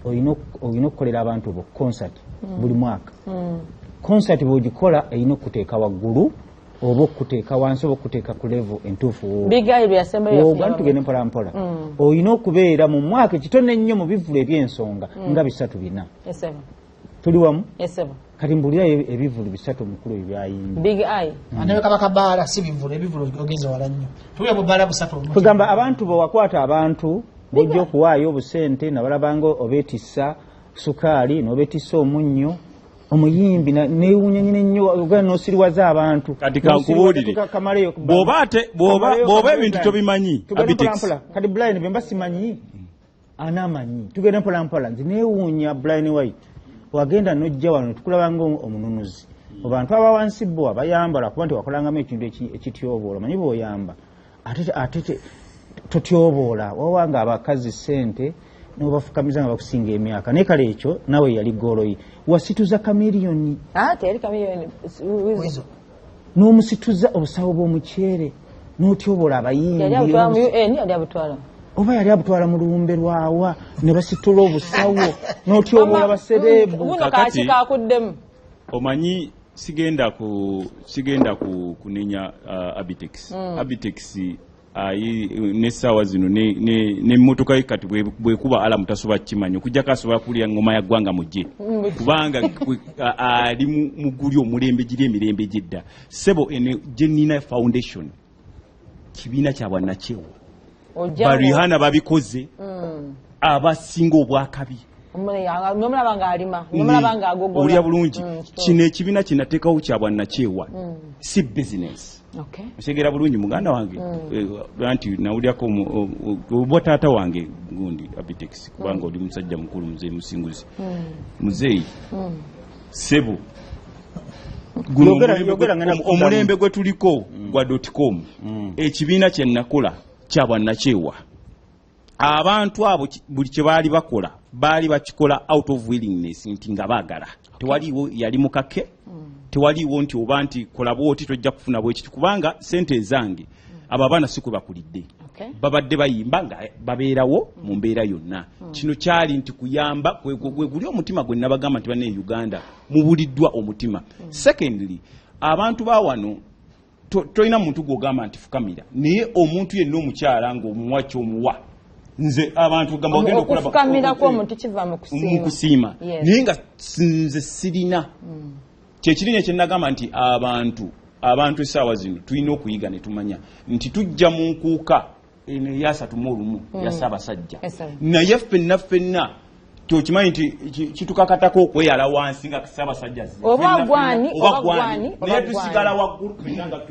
Olina okukolera abantu bo concert buli mwaka. Concert bw'ogikola erina okuteeka waggulu oba okuteeka wansi oba okuteeka ku level entuufu. Tugende mpola mpola. Olina okubeera mu mwaka ekitono ennyo mu bivvulu eby'ensonga nga 3 4. Tuli wamu? Kati mbulirayo ebivvulu 3 omukulu ebyo byayimba. Big Eye. Anawe kaba kabaala si bivvulu, ebivvulu ogenze wala nnyo. Tulya bubaala busatu. Kugamba abantu bwe wakwata abantu bw'ojja okuwaayo obusente nabalabanga obeetissa sukaali n'obeetissa omunnyo omuyimbi neewuunya nyina ennyo ogenda n'osiriwaza abantu. Kati kankubuulire bw'oba ebintu tobimanyi. Kati Brian bwe mba simanyi anaamanyi tugende mpola mpola. Nze neewuunya Brian White wagenda n'ojja wano tukulabanga omununuzi abantu aba wansi bo abayamba lwakuba nti wakolangamu ekintu ekityoboola omanyi bw'oyamba ate totyoboola wawanga abakazi ssente n'obafukamiza nga bakusinga emyaka naye kale ekyo nawe yali gooloyi wasituza Chameleone n'omusituza obusawo bw'omuceere n'otyoboola abayimbi oba yali abutwala mu lumbe lwawa ne basitula obusawo n'otyoboola basereebu. Kakati omanyi Sigenda kunenya Abitex. Abitex ayi n'essaawa zino n'emmotoka ye kati bwekuba alamu tasobola kukimanya, okujjako asobola kulya ngoma ya ggwanga mujje, kubanga ali mu guli omulembe giri emirembe gyedda. Sebo, eno gye nnina foundation kibiina kya bwannakyewa. Barihana babikoze abasinga obwakabi. Nomulaba ng'alima, nomulaba ng'agogola. Olya bulungi. Kino ekibiina kinateekawo kya bwannakyewa, si business. Otegeera bulungi, muganda wange? Anti nawulyako oba taata wange gundi Abitex, kubanga oli musajja mukulu, muzeeyi Musinguzi, muzeeyi sebo. Guno Yogera ngenda kuddamu. Omulembe gwe tuliko gwa .com. Ekibiina kye nakola kya bwannakyewa. Abantu abo buli kye baali bakola baali bakikola out of willingness, nti nga baagala. Tewaliiwo yali mukake, tewaliiwo nti oba nti kola bwoti tojja kufuna bwekiti, kubanga sente ezange abo abaana si kwe bakulidde. Babadde bayimba nga babeerawo mu mbeera yonna. Kino kyali nti kuyamba gwe guli omutima gwe nabagamba nti banne Uganda mubuliddwa omutima. Secondly, abantu ba wano tolina muntu gwogamba nti fukamira, naye omuntu yenna omukyala ng'omuwa kyomuwa. Nze abantu gamba ogenda okulaba Okufukamira kw'omuntu kiva mu mu kusiima. Kusiima. Naye nga nze sirina kyekirinya kyenagamba nti abantu essaawa zino tulina okuyiga ne tumanya nti tujja mu nkuuka eno eyasatu mu olumu ya Ssaabasajja. Naye ffenna ffenna kyokimanyi nti kitukakatako okweyala wansi nga Ssaabasajja azze. Oba Ffenna gwani, ffenna, oba gwani, oba naye gwani. Tusigala waggulu ffenna nga